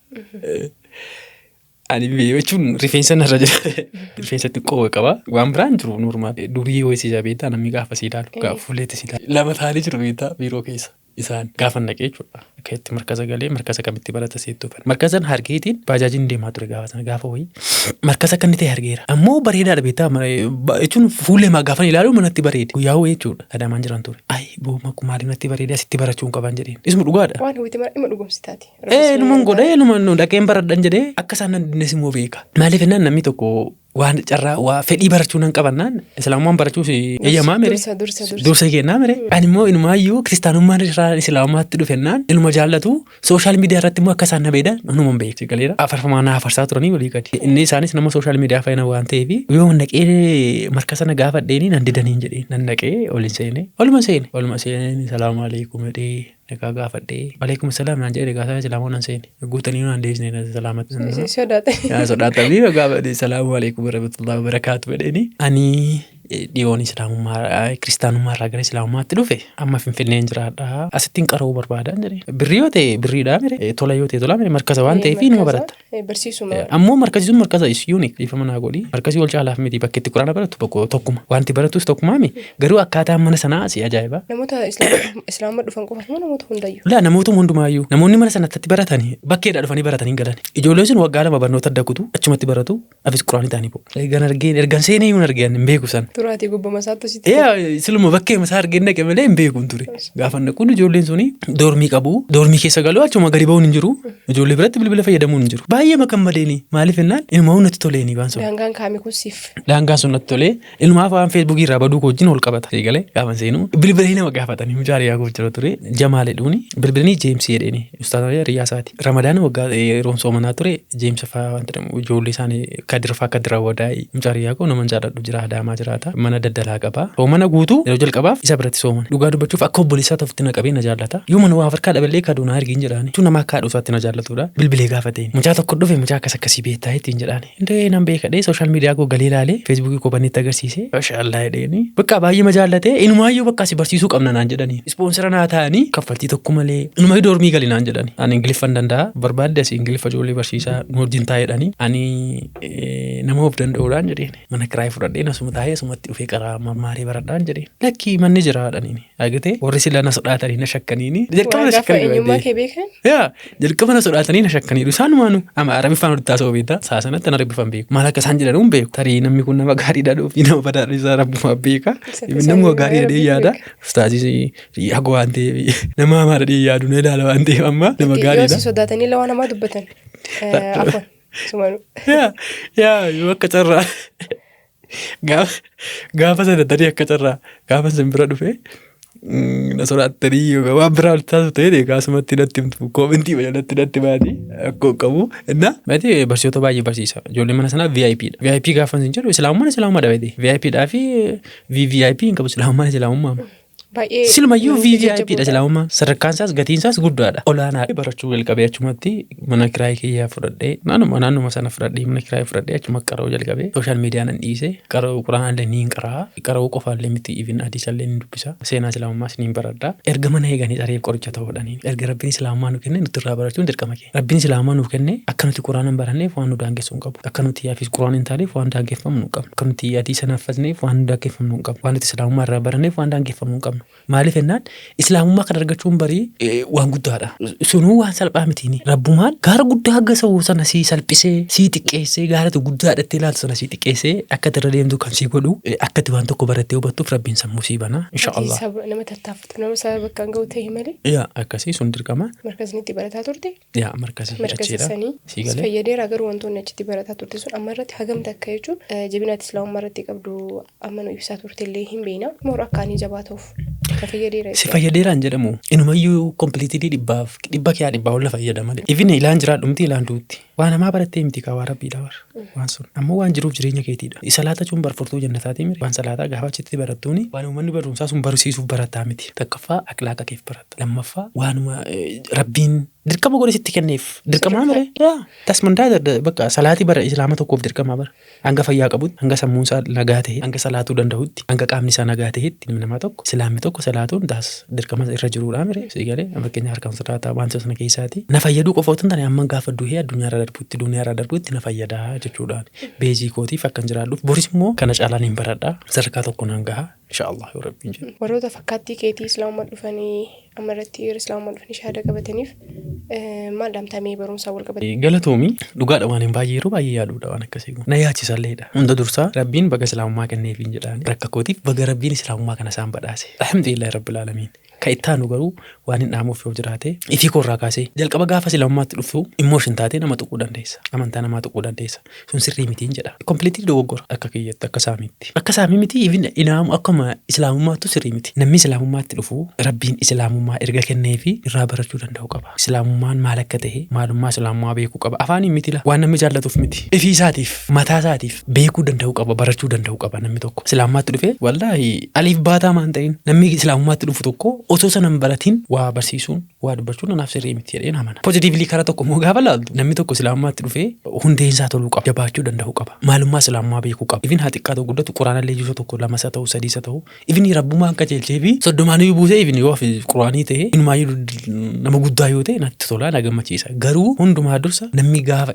Ani jechuun rifeensa narra jira. Rifeensa xiqqoo qaba. Waan biraan jiru normal. Durii ho'isiisa beektaa, namni gaafa si ilaalu, gaafa fuulleetti si ilaalu. Lama ta'anii jiru beektaa, biiroo keessa. Isaan gaafa naqee jechuudha. Akka itti markaza galee, markaza kamitti barata seettuu fan. Markazan hargeetiin baajaajiin deemaa ture gaafa sana, gaafa wayii. Markaza akka inni ta'e argeera. Ammoo bareedaadha beektaa, jechuun fuullee maa gaafa ilaalu manatti bareede. Guyyaa wayii jechuudha. Adaamaan jiran ture. Ayi booma maaliif natti bareede, asitti barachuu hin qaban jedheen. Isuma dhugaadha. Waan hawwite mara dhimma dhugumsitaati. Numan godhee numa nu dhaqeen baradhan jedhee, akka isaan nan dinnes immoo beeka. Maaliif jennaan, namni tokko waan carraa waa fedhii barachuu nan qabannaan islaamummaan barachuus eeyyamaa mire. Dursa, dursa, dursa. Dursa kennaa mire. Ani immoo inumaayyuu kiristaanummaan irraa islaamummaatti dhufennaan inuma jaallatu, social media irratti immoo akka isaan na beedan inuma hin beeku. Galeera. Afarfamaa na afarsaa turanii walii gadi. Inni isaanis nama social media fayyana waan ta'eef, yoo naqee marka sana gaafadheeni nan didaniin jedheen. Nan naqee ol hin seene. Oluma seene. Oluma seeneen salaamu alaikum jedhee nagaa gaafadhee, alaikum salaam naan jedhee, gaafa islaamoo nan seene. Guutanii naan deebisne salaamatti. Sodaate. Yaa sodaatanii gaafa salaamu alaikum warahmatullahi wabarakaatu jedheeni. Ani dhiyoon islaamummaa kiristaanummaa irraa gara islaamummaatti dhufe, amma Finfinneen jiraadha. Asittiin qara'uu barbaadan jedhee. Birrii yoo ta'e birriidhaa mire, tola yoo ta'e tola mire, markaza waan ta'eef inuma baratta. Barsiisuma. Ammoo markazi sun markaza is unique, dhiifama naa godhi. Markazi wal caalaaf miti, bakki itti quraana baratu tokko tokkuma. Wanti baratus tokkumaami. Garuu akkaataan mana sanaa si ajaa'iba. Namoota islaama dhufan qofaaf moo namoota hundayyuu? Laa, namootuma hundumaayyuu, namoonni mana sanatti baratanii bakkeedhaa dhufanii baratanii galan. Ijoolleen sun waggaa 2 barnoota adda kutu, achumatti baratu, afis quraanii ta'anii bo'u. Ergan argeen, ergan seenee iyyuu argeen hin beeku san. Turaatii gubbama isaatti sitti. Yaa, siluma bakkee masaa argeen dhaqe malee hin beeku hin ture. Gaafa naquun ijoolleen suni dormii qabu. Dormii keessa galu, achuma gadi ba'uun hin jiru. Ijoollee biratti bilbila fayyadamuun hin jiru. Baay'ee makammadeeni, maaliif jennaan ilma natti toleeni waan sun. Daangaan kaame kun siif. Daangaan sun natti tolee, ilmaaf waan Facebookii irraa baduu koo wajjin ol qabata. Eegalee gaafa seenu bilbilanii nama gaafatanii, mucaa riyaa koo jira ture Jamaal jedhuuni, bilbilanii Jeemsii jedheeni, ustaaza riyaa isaati. Ramadaana waggaa yeroon soomanaa ture, Jeemsi fa'aa wanta jedhamu, ijoollee isaanii Kadir fa'aa, Kadir Awwadaay, mucaa riyaa koo nama jaalladhu jira, Adaamaa jiraata, mana daldalaa qaba. Soomana guutuu yeroo jalqabaaf isa biratti soomane. Dhugaa dubbachuuf akka obboleessaa ofitti na qabee na jaallata. Yoo mana waa Afrikaa dhaballee kaduu na argiin jedhaani. Tun nama akka haadha isaatti na jaallatudha. Bilbilee gaafateen. Mucaa tokko dhufe, mucaa akkas akkasii beektaa ittiin jedhaani. Indee nan beekadhee, social media koo galee ilaalee, Facebookii koo banneetti agarsiise. Mashallah jedheeni. Bakka baay'ee ma jaallatee, inumaayyuu bakka asi barsiisuu qabna naan jedhanii. Sponsor naa ta'anii kaffaltii tokko malee inumaayyuu dormii gali naan jedhani. Ani Ingiliffan danda'a. Barbaadde asii Ingiliffa ijoollee barsiisaa nu wajjin taa'ee jedhanii. Ani nama of danda'uudhaan jedheen. Mana kiraayii fudhadheen asuma taa'ee asumatti dhufee qaraa marmaaree baradhaan jedheen. Lakkii, manni jira jedhaniini. Argitee, warri sila na sodaatanii na shakkaniini. Jalqaba na Waan gaafa shakkanii. eenyummaa kee beekan. Yaa, jalqaba na sodaatanii na shakkaniiru. Isaanumaanu ama Arabiffaan walitti haasa'uu beektaa. Saa sanatti an Arabiffaan beeku. Maal akka isaan jedhan hin beeku. Tarii namni kun nama gaariidha dhufi nama badaadha isaa rabbumaa beeka. Nama gaarii jedhee yaada. Ustaazis hago waan ta'eef, nama hamaa jedhee yaadu na ilaala waan ta'eef, amma nama Yoo gaariidha. si sodaatanii waan hamaa dubbatan. Afwan. Sumanuu. Yaa, yaa, yoo akka carraa gaafa sana tarii akka carraa gaafa sin bira dhufe na sodaattanii yookaan waan biraa walitti taasisu ta'e, gaasumatti natti himtu, commentii natti natti baati akkoo qabu. Inna mati barsiisota baay'ee barsiisa. Ijoollee mana sanaa VIP dha. VIP gaafa sin jedhu islaamummaan islaamummaa dha beekte. VIP dhaa fi VVIP hin qabu, islaamummaan islaamummaa. Baay'ee. Silumayyuu namoota VVIP dha jajjaboodha. islaamummaan. Sadarkaan isaas gatiin isaas guddaadha. Olaanaadha. Barachuu jalqabee achumatti mana kiraayii kiyyaa fudhadhee, naannuma sana fudhadhee, mana kiraayii fudhadhee achuma qara'uu jalqabee, social media nan dhiise, qara'uu quraanallee ni qaraa, qara'uu qofaallee miti, even hadiisallee ni dubbisa, seenaa islaamummaas ni baradha. Erga mana eeganii xareef qoricha ta'uudhaani, erga rabbiin islaamummaa nu kenne nuti irraa barachuun dirqama keenya. Rabbiin islaamummaa nuuf kenne akka nuti quraana hin baranneef waan nu daangessu hin qabu. Akka nuti hafiis quraan hin taaneef waan daangeffamnu hin qabnu. Akka nuti hadiisa hin haffazneef waan daangeffamnu hin qabnu. Waan nuti islaamummaa irraa baranneef waan daangeffamnu hin qabnu. Maaliif jennaan, islaamummaa kan argachuun barii waan guddaadha. Sunuu waan salphaa mitiini. Rabbumaan gaara guddaa hanga sa'u sana sii salphisee, sii xiqqeessee, gaara guddaa dhattee ilaaltu sana sii xiqqeessee, akka ati irra deemtu kan sii godhu, akka ati waan tokko barattee hubattuuf rabbiin sammuu sii bana. Insha Allah. Nama tattaafatu, nama saba bakka hin ga'u ta'e malee. Yaa, akkasii sun dirqama. Markazni itti barataa turte. Yaa, markazii Markaza achiidha. sanii Sii si galee. fayyadeera, garuu wantoonni achitti barataa turte sun amma irratti hagam takka jechuun jabina ati islaamummaa irratti qabdu amma nu ibsaa turte illee hin beekna. Moor akka ani jabaa ta'uuf na fayyadeera Si jechuudha. fayyadeeraan jedhamu, inumayyuu completely dhibbaaf dhibba kiyaa dhibbaa ol na fayyada malee. Even ilaan jiraadhu miti, ilaan duutti. Waan hamaa barattee miti kaa, waan rabbiidha bar. Waan sun. Ammoo waan jiruuf jireenya keetiidha. Salaata jechuun bar furtuu jannataatii miti. Waan salaataa gaafa achitti barattuuni waan uummanni barumsaa sun barsiisuuf barataa miti. Tokkoffaa akhlaaqa keef baratta. Lammaffaa waanuma rabbiin dirqama godhe sitti kenneef. Dirqamaa mire? Yaa, tasmantaa bakka salaatii bara islaama tokkoof dirqamaa bara. Hanga fayyaa qabutti, hanga sammuun isaa nagaa ta'e, hanga salaatuu danda'utti, hanga qaamni isaa nagaa ta'etti, ilmi namaa tokko, islaamni tokko salaatuun taas dirqama irra jiruudha mire. Si galee, fakkeenya harkaan salaataa waan sana keessaati. Na fayyaduu qofa otoo hin taane, amma gaafa du'ee addunyaa irra darbutti, duniyaa irra darbutti na fayyadaa jechuudhaan. Beezii kootiif akkan jiraadhuuf, boris immoo kana caalaan hin baradha. Sadarkaa tokko naan gaha. Inshaallah yoo Rabbiin jedhe. Warroota fakkaattii keetii Islaamummaa dhufanii amma irratti yeroo Islaamummaa dhufanii shahaadaa qabataniif maal dhaamtamee barumsaa wal qabate? Galatoomi, dhugaadha, waan hin baay'ee yeroo baay'ee yaaduudha waan akkasii kun. Na yaachisalleedha. Hunda dursaa Rabbiin baga Islaamummaa kenneefiin jedhaan, rakka kootiif baga Rabbiin Islaamummaa kana isaan badhaase. Alhamdulillahi Rabbil Aalamiin. Ka itti aanu garuu waan hin dhaamuuf yoo jiraate, ifii koorraa kaasee jalqaba gaafa Islaamummaatti dhuftu emotion taatee nama tuquu dandeessa. Amantaa namaa tuquu dandeessa. Sun sirrii mitiin jedha. Completely dogoggora akka kiyyatti, akka saamiitti. Akka saamii miti, even inaamu akkuma Islaamummaattu sirrii miti. Namni Islaamummaatti dhufu Rabbiin Islaamummaa erga kenneefi irraa barachuu danda'u qaba. Islaamummaan maal akka ta'e, maalummaa Islaamummaa beekuu qaba. Afaaniin miti la waan namni jaallatuuf miti. Ifii isaatiif, mataa isaatiif beekuu danda'u qaba, barachuu danda'u qaba namni tokko. Islaamummaatti dhufee wallaahi aliif baataa maan ta'in, namni Islaamummaatti dhufu tokko osoo sana hin baratin waa barsiisuun, waa dubbachuun anaaf sirrii miti jedheen amana. Positively karaa tokko immoo gaafa laaltu, namni tokko Islaamummaatti dhufee hundeen isaa toluu qaba. Jabaachuu danda'uu qaba. Maalummaa Islaamummaa beekuu qaba. Even haa xiqqaatu guddatu, Quraanallee juusa tokko lama isa ta'u, sadii isa ta'u, even Rabbumaan qajeelchee fi 30n buusee, even yoo hafe Quraanii ta'e, inumaayyuu nama guddaa yoo ta'e natti tola, na gammachiisa. Garuu hundumaa dursa namni gaafa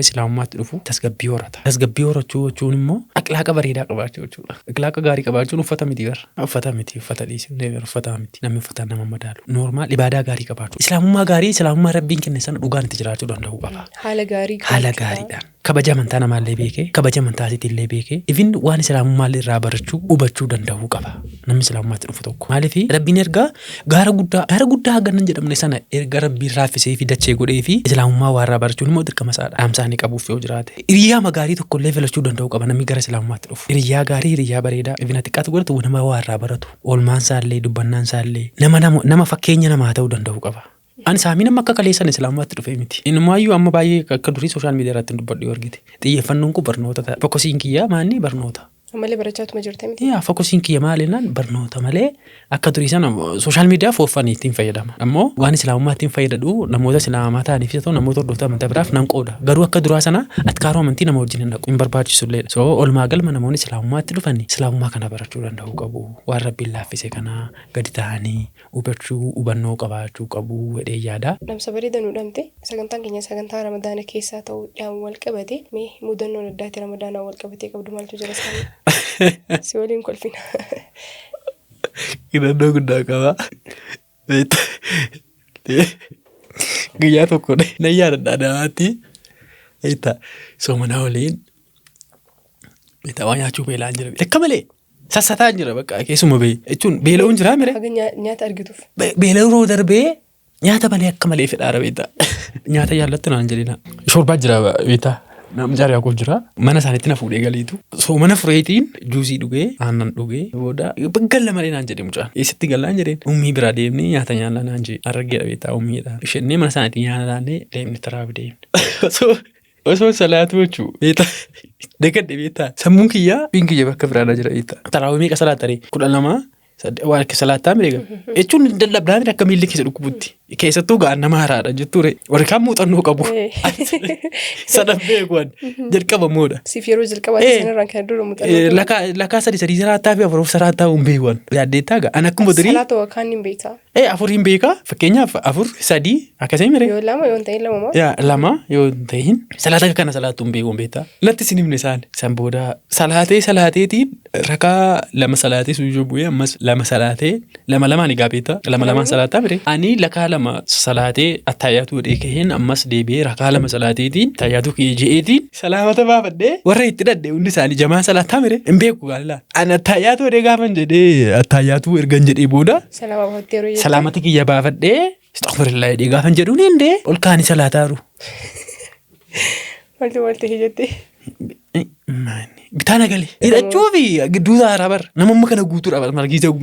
Islaamummaatti dhufu tasgabbii horata. Tasgabbii horachuu jechuun immoo aqlaaqa bareedaa qabaachuu jechuudha. Aqlaaqa gaarii qabaachuun uffata miti bara. Uffata miti, uffata dhiisi, uffata miti. Namni uffataan nama madaalu. Normal ibaadaa gaarii qabaachuu. Islaamummaa gaarii, Islaamummaa Rabbiin kenne sana dhugaan itti jiraachuu danda'uu qaba. Haala gaarii Haala gaariidhaan. Kabaja amantaa namaallee beekee, kabaja amantaa isiitillee beekee, even waan Islaamummaa irraa barachuu, hubachuu danda'uu qaba. Namni Islaamummaatti dhufu tokko. Maaliif Rabbiin erga gaara guddaa, gaara guddaa hanga hin jedhamne sana erga Rabbiin raaffisee fi dachee godhee fi Islaamummaa waa irraa barachuun immoo dirqama isaadha. Dhaamsaa inni qabuuf yoo jiraate. Hiriyaa gaarii tokko illee filachuu danda'uu qaba namni gara Islaamummaatti dhufu. Hiriyaa gaarii, hiriyaa bareedaa. Even xiqqaatu godhatu, nama waa irraa baratu. Oolmaan isaallee, dubbannaan isaallee nama fakkeenya namaa ta'uu danda'uu qaba. Ani saamiin amma akka kaleessan Islaamummaatti dhufee miti. Inumaayyuu amma baay'ee akka durii social media irratti hin dubbadhu yoo argite. Xiyyeeffannoon kun barnoota ta'a. Focusiin kiyyaa maanni barnoota. Ammallee barachaatuma jirta miti? Yaa, focusiin kiyya maali jennaan barnoota malee akka durii sana social media for funii ittiin fayyadama. Ammoo waan Islaamummaa ittiin fayyadadhu namoota Islaamaa ta'aniif ta'u, namoota hordoftoota amantaa biraaf nan qooda. Garuu akka duraa sana atkaaroo amantii nama wajjin hin dhaqu, hin barbaachisu illee. So oolmaa galma namoonni Islaamummaatti dhufan Islaamummaa kana barachuu danda'uu qabu. Waan Rabbiin laaffise kana gadi ta'anii hubachuu, hubannoo qabaachuu qabu jedhee yaada. Dhamsa bareeda nu dhamte. Sagantaan keenya sagantaa Ramadaana keessaa ta'uudhaan wal qabate, mee mudannoon addaati Ramadaanaan wal qabatee qabdu maaltu jira isaanii? Si waliin kolfina. Hidhannoo guddaa qaba. Guyyaa tokko nan yaadadha, namaatti soomanaa waliin waan nyaachuu beelaan jira. Akka malee sassataan jira, bakka keessuma bee jechuun beela'uun jira mire. Haga nyaata argituuf. Beela'uu darbee nyaata malee akka malee fedhaara beektaa. Nyaata jaallattu naan jedhina. Shorbaa jira beektaa. Namni jaariyaa koo jira. Mana isaaniitti na fuudhee galeetu. Soomana fureetiin juusii dhugee, aannan dhugee booda galla malee naan jedhe mucaan. Eessatti gallaan jedheen. Ummii biraa deemnee nyaata nyaannaa naan jedhe. Harargeedha beektaa, ummiidha. Ishennee mana isaaniitti nyaata naannee deemne, taraafi deemne. Osoo salaatu jechuu beektaa. Dagadhe beektaa. Sammuun kiyyaa biin kiyya bakka biraadha jira beektaa. Taraawii meeqa salaataree? 12 waan akka salaataa miidhaga. Jechuun dadhabdaa miti akka miilli keessa dhukkubutti. Keessattuu ga'an nama haaraadha jettuure. Warri kaan muuxannoo qabu. Sana beeku jalqaba moodha. Siif yeroo jalqabaati sanarraan kan dura muuxannoo. Lakaa sadii sadii salaataa fi afur salaataa hin beeku. Yaaddeettaa ga'a. An akkuma durii. Salaata kaan hin beektaa. Afur hin beekaa. Fakkeenyaaf afur, sadii akkasii mire. Yoo lama yoo hin ta'in lama moo? Yaa, lama yoo hin ta'in salaata kana salaattu hin beeku beektaa. Latti isin himne isaan. San booda salaatee salaateetiin rakaa lama salaatee suujuu bu'ee, ammas lama salaatee, lama lamaan egaa beektaa, lama lamaan salaataa mire. Ani lakaa lama salaatee attaayaatu godhee kaheen, ammas deebi'ee rakaa lama salaateetiin attaayaatu kiyya je'eetiin salaamata baafadhee, warra itti dhadhe hundi isaanii jamaa salaataa mire hin beeku gaalila. Ani attaayaatu godhee gaafan jedhee, attaayaatu ergan jedhee booda Salaama baafattee yeroo jettu. Salaamata kiyya baafadhee astaghfirullah jedhee gaafan jedhuun hindee ol kaanii salaataaru. Walti walti jettee. Bitaa nagalee. Hidhachuu fi gidduu saaraa bara. Namumma kana guutuudha bara,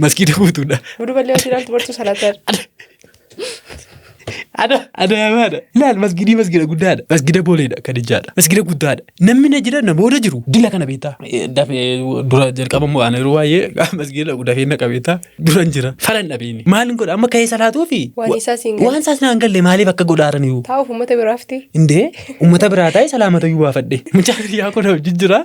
maskiida guutuudha. Buduu ballee hojii ilaaltu bartuu salaataa. Ada adaamaadha. Ilaal, masgidii masgida guddaadha. Masgida booleedha kan ijaadha. Masgida guddaadha. Namni na jira namoota jiru dila kana beektaa. Dafee dura jalqaba immoo ani yeroo baay'ee masgida dhaqu dafee na qabeettaa duran jira. Falan dhabeeni. Maal godha amma ka'ee salaatuu fi Waan isaa siin galle. waan isaas naan galle, maaliif akka godhaaraniyu. Taa'uuf uummata biraafti. Indee uummata biraa taa'ee salaamata iyyuu baafadhe. Mucaan hiriyaa kun hojii jira.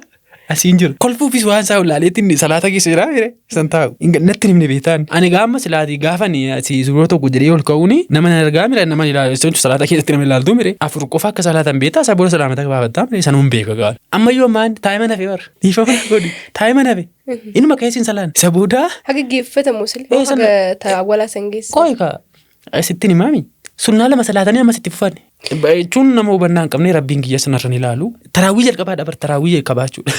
Asiin jira. Kolfuufis waan isaa ilaaleetiin salaata keessa jira mire san taa'u. Natti himne beektaan. Ani gaama silaatii gaafa asii suuraa tokko jedhee ol ka'uuni nama na argaa mire, nama ilaalu salaata keessatti nama ilaaltu mire, afur qofa akka salaatan beektaa, isaa booda salaamata gaafataa mire, sanuun beeka gaala. Ammayyuu ammaan taa'ima nafe bara. Dhiifama godhi, taa'ima nafe. Inuma keessin salaan. Isa booda. Haga geeffatamu sile. Haga awwalaa san geessa. Qoy kaa sittin himaami. Sunnaa lama salaatanii ammas itti fufan. Jechuun nama hubannaa hin qabne rabbiin kiyya sanarra ni ilaalu. Taraawwii jalqabaadha bar, taraawwii jalqabaa jechuudha.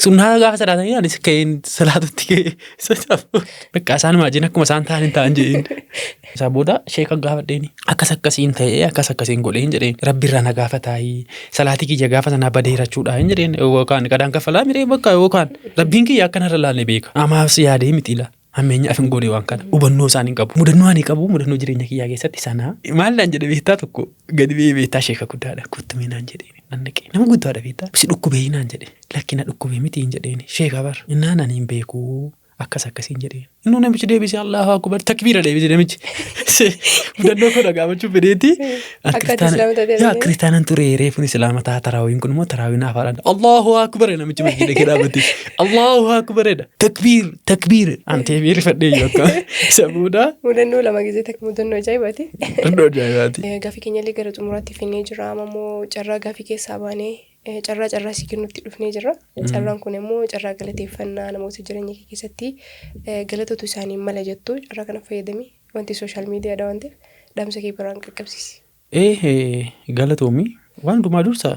Sunnaa gaafa salaatanii anis ka'een salaatutti ka'ee. Bakka isaan maajin akkuma isaan ta'an hin ta'an jedheen. Isaa booda sheeka gaafadheeni. Akkas akkasiin ta'ee, akkas akkasiin godheen jedheen. Rabbi irraa na gaafataayii, salaatii kiyya gaafa sanaa badeerachuudha hin jedheen, yookaan qadaan kaffalaa miree bakka, yookaan rabbiin kiyya akka narra laalle beeka. Amaaf si yaadee miti ila. Hammeenya afin godhe waan kana. Hubannoo isaan hin qabu. Mudannoo ani qabu, mudannoo jireenya kiyyaa keessatti sana. Maal naan jedhe beektaa? Tokko gadi ba'ee beektaa, sheeka guddaadha. Kottu mee naan jedheen. Nan dhaqee, nama guddaadha beektaa. Si dhukkubee naan jedhe. Lakki, na dhukkubee miti hin jedheen. Sheeka bar. Innaan ani hin beeku, akkas akkasiin jedheen. Innuu namichi deebisee Allahu akbar takbiira deebise namichi. Mudannoo koo dhagaafachuuf fedheeti. Akka ati islaama taatee Yaa argite. Kiristaanan ture, reefuun islaama ta'a, taraawiin kun immoo taraawiin afaadhaan. Allahu akbar namichi masjiida kee dhaabbate. Allahu akbar jedha. Takbiir takbiir. An teebii rifadhee iyyuu akka isa booda. Mudannoo lama gisee takka, mudannoo ajaa'ibaati. Mudannoo ajaa'ibaati. Gaaffii keenyallee gara xumuraatti finnee jira. Amma immoo carraa gaaffii keessaa baanee carraa sii kennutti dhufnee jirra. Carraan kun immoo carraa galateeffannaa namoota jireenya kee keessatti galatatu isaanii mala jettu, carraa kana fayyadami, wanti social mediadha waan ta'eef dhaamsa kee biraan qaqqabsiisi. Galatoomi, waan hundumaa dursa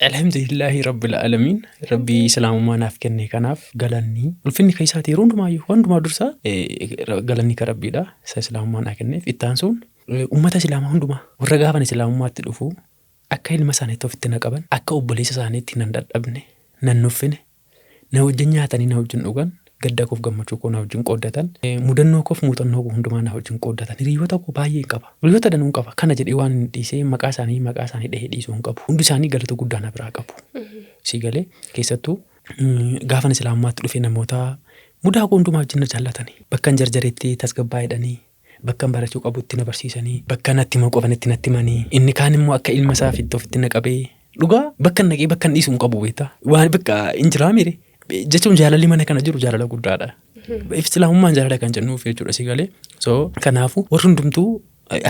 alhamdulillahi rabbil aalamiin, rabbii islaamummaa naaf kenne kanaaf galanni ulfinni kan isaati. Yeroo hundumaayyuu waan hundumaa dursa galanni kan rabbiidha isa islaamummaa naa kenneef. Itti aansuun uummata islaamaa hundumaa warra gaafan islaamummaatti dhufu akka ilma isaaniitti ofitti na qaban, akka obboleessa isaaniitti nan dadhabne, nan nuffine, na wajjin nyaatanii na wajjin dhugan, gadda koof gammachuu koo na wajjin qooddatan, mudannoo koof muuxannoo koo hundumaa na wajjin qooddatan. Hiriyoota koo baay'een qaba, hiriyoota danuun qaba. Kana jedhee waan hin dhiisee maqaa isaanii dhahee dhiisuu hin qabu. Hundi isaanii galata guddaa na biraa qabu. Si galee, keessattuu gaafan islaamummaatti dhufe namoota mudaa koo hundumaa wajjin na jaallatanii, bakka hin jarjaretti tasgabbaa'edhanii, bakka hin barachuu qabutti na barsiisanii, bakka natti himuu qabanitti natti himanii, inni kaan immoo akka ilma isaa fitti ofitti na qabee, dhugaa bakka hin naqee bakka hin dhiisu hin qabu beektaa. Waan bakka hin jiraa mire jechuun jaalalli mana kana jiru jaalala guddaadha. Islaamummaan jaalala kan jennuuf jechuudha, si galee. So kanaafuu warri hundumtuu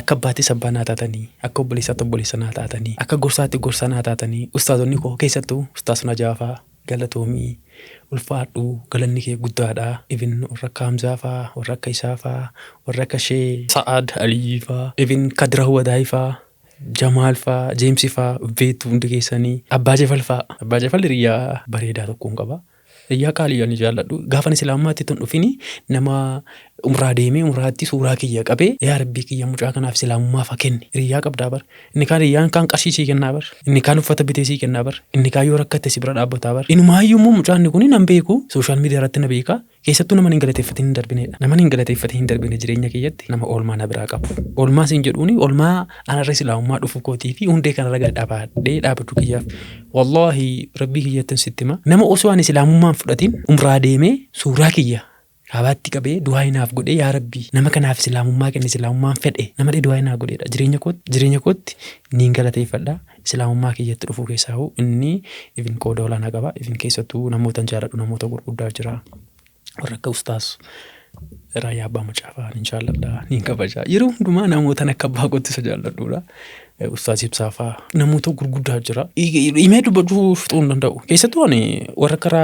akka abbaattis abbaa naa taatanii, akka obboleessaatti obboleessa naa taatanii, akka gorsaatti gorsa naa taatanii, ustaazonni koo, keessattuu ustaaz Najaafaa, galatoomii, ulfaadhu, galanni kee guddaadha. Even warra akka Hamzaa faa, warra akka Isaa faa, warra akka Shee Sa'aad Aliyyii faa, even Kadira Wadaay faa, Jamaal faa, Jeemsi faa, beektu hundi keessanii, Abbaa Jafal faa. Abbaa Jafal hiriyaa bareedaa tokkoon qaba. Hiriyaa qaalii ani jaalladhu. Gaafan islaamummaatti tun dhufini nama umraa deemee umraatti suuraa kiyya qabee, yaa rabbii kiyya, mucaa kanaaf islaamummaaf haa kenni. Hiriyaa qabdaa bar. Inni kaan hiriyyaan kaan qarshii sii kennaa bar. Inni kaan uffata bitee sii kennaa bar. Inni kaan yoo rakkatte si bira dhaabbataa bar. Inumaayyuu immoo mucaan kun nan beeku, social media irratti na beeka. Keessattuu nama hin galateeffatin hin darbinedha. Nama hin galateeffatin hin darbine jireenya kiyyatti nama oolmaa na biraa qabu. Oolmaa siin jedhuuni oolmaa anarra islaamummaa dhufu kootii fi hundee kanarra gad dhaabadhee dhaabachuu kiyyaaf. Wallaahi rabbii kiyyattin sitti hima. Nama osoo ani islaamummaan fudhatin umraa deemee suuraa kiyya kaabaatti qabee du'aa naaf godhee, yaa rabbii, nama kanaaf islaamummaa kenne, islaamummaan fedhe nama dhee du'aa naa godheedha. Jireenya kootti niin galateeffadha. Islaamummaa kiyyatti dhufuu keessaa inni ifin qooda olaanaa qaba. Ifin keessattuu namoota jaalladhu, namoota gurguddaa jira. Warra akka ustaas Raayyaa Abbaa Macaafaa niin jaalladha, niin kabaja. Yeroo hundumaa namoota akka abbaa kootti isa jaalladhuudha. Ustaas Ibsaa fa'aa namoota gurguddaa jira. Himee dubbachuu fixuu hin danda'u. Keessattuu ani warra akka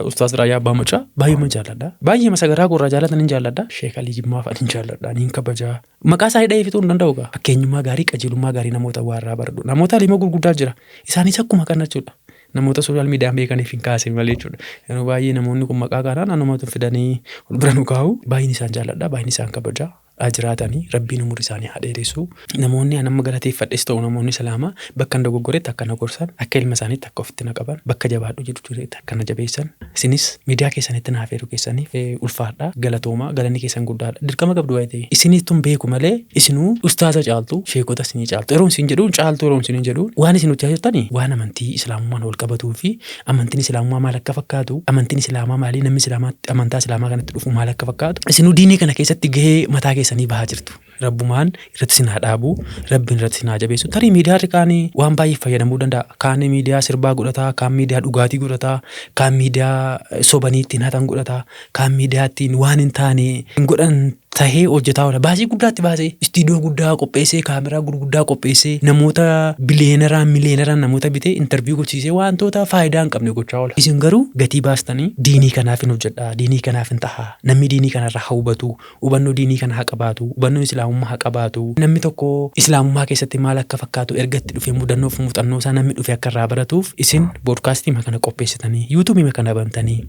ustaas Raayyaa Abbaa Macaa baay'eema jaalladha. Baay'eema sagaraa koorraa jaallatan hin jaalladha. Sheek Alii Jimmaa fa'aa niin jaalladha, niin kabaja. Maqaa isaanii dhahee fixuu hin danda'u gaa. Fakkeenyummaa gaarii, qajeelummaa gaarii namoota waa irraa baradhu. Namoota aliima gurguddaa jira. Isaanis akkuma kana jechuudha. Namoota social mediaan beekaniif hin kaase malee jechuudha. Yeroo baay'ee namoonni kun maqaa kanaan anumatu fidanii ol bira nu kaa'u. Baay'een isaan jaalladha, baay'een isaan kabaja. Haa jiraatanii, rabbiin umurii isaanii haa dheeressu. Namoonni an amma galateeffadhes ta'u namoonni islaamaa bakka hin dogoggoretti akka na gorsan, akka ilma isaaniitti akka ofitti na qaban, bakka jabaadhu jedhu jireetti akka na jabeessan. Isinis miidiyaa keessanitti naaf eeruu keessaniif ulfaadha. Galatooma, galanni keessan guddaadha. Dirqama qabdu waa'ee ta'e. Isinittu hin beeku malee isinuu ustaaza caaltu, sheekota isinii caaltu. Yeroo isin jedhu caaltu, yeroo isin jedhu waan isin hojjaa jirtani waan amantii islaamummaan wal qabatuu fi amantiin islaamummaa maal akka fakkaatu, amantiin islaamaa maalii, namni islaamaa amantaa islaamaa kanatti dhufu maal akka fakkaatu, isinuu diinii kana keessatti gahee mataa keessanii bahaa jirtu. Rabbumaan irratti sin haa dhaabu. Rabbiin irratti sin haa jabeessu. Tarii miidiyaarri kaanii waan baay'ee fayyadamuu danda'a. Kaan miidiyaa sirbaa godhata, kaan miidiyaa dhugaatii godhata, kaan miidiyaa sobanii ittiin hatan godhata, kaan miidiyaa ittiin waan hin taane hin godhan tahee hojjetaa oola. Baasii guddaa itti baasee, istiidiyoo guddaa qopheessee, kaameraa gurguddaa qopheessee, namoota biliyeenaraan miliyeenaraan namoota bitee interview gochisiisee wantoota faayidaa hin qabne gochaa oola. Isin garuu gatii baastanii diinii kanaaf hin hojjedha, diinii kanaaf hin taha, namni diinii kanarraa haa hubatu, hubannoo diinii kana haa qabaatu, hubannoo islaamummaa haa qabaatu, namni tokko islaamummaa keessatti maal akka fakkaatu erga itti dhufee mudannoof muuxannoo isaa namni dhufe akka irraa baratuuf isin boodkaastii kana qopheessitanii, yuutuubii kana bantanii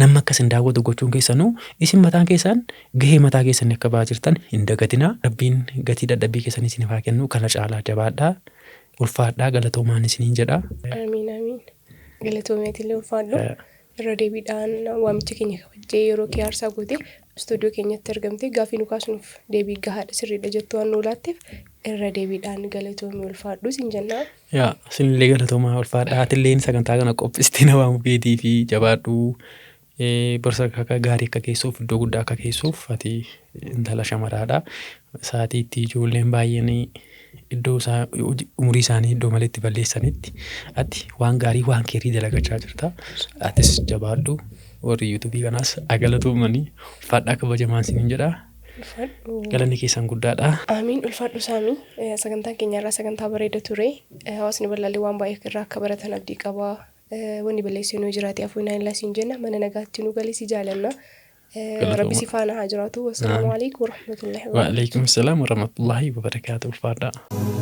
namni akka isin daawwatu gochuun keessanuu isin mataan keessan gahee mataa keessanii akka ba'aa jirtan hin dagatinaa. Rabbiin gatii dadhabbii keessanii isiniif haa kennu. Kana caalaa jabaadhaa. Ulfaadhaa, galatoomaan isiniin jedha. Amiin, amiin. Galatoomi, atillee ulfaadhu. Irra deebiidhaan waamicha keenya kabajjee yeroo kee aarsaa gootee istuudiyoo keenyatti argamte gaafii nu kaasnuuf deebii gahaadha, sirriidha jettu waan nu laatteef irra deebiidhaan galatoomi, ulfaadhu siin jennaa. Yaa, isinillee galatoomaa, ulfaadhaa. Atilleen sagantaa kana qopheessitee na waamuu keetii fi jabaadhu. Barsa akka gaarii akka geessuuf, iddoo guddaa akka geessuuf, ati intala shamaraadha. Sa'aatii itti ijoolleen baay'een iddoo isaa umurii isaanii iddoo malee itti balleessanitti ati waan gaarii, waan keerii dalagachaa jirta. Atis jabaadhu. Warri yuutuubii kanaas galatoomanii, ulfaadhaa, kabajamaan isiniin jedha. Ulfaadhu. Galanni keessan guddaadha. Amiin, ulfaadhu Saamii. Sagantaan keenya irraa sagantaa bareeda ture. Hawaasni bal'aallee waan baay'ee irraa akka baratan abdii qaba. Wanni balleessinu yoo jiraate afuu illaa siin jenna. Mana nagaatti nu galii, si jaalanna. Rabbi si faana haa jiraatu. Wassalaamu alaikum warahmatullahi wabarakatuh. Waalaikum salaam warahmatullahi wabarakaatuh. Ulfaadhaa.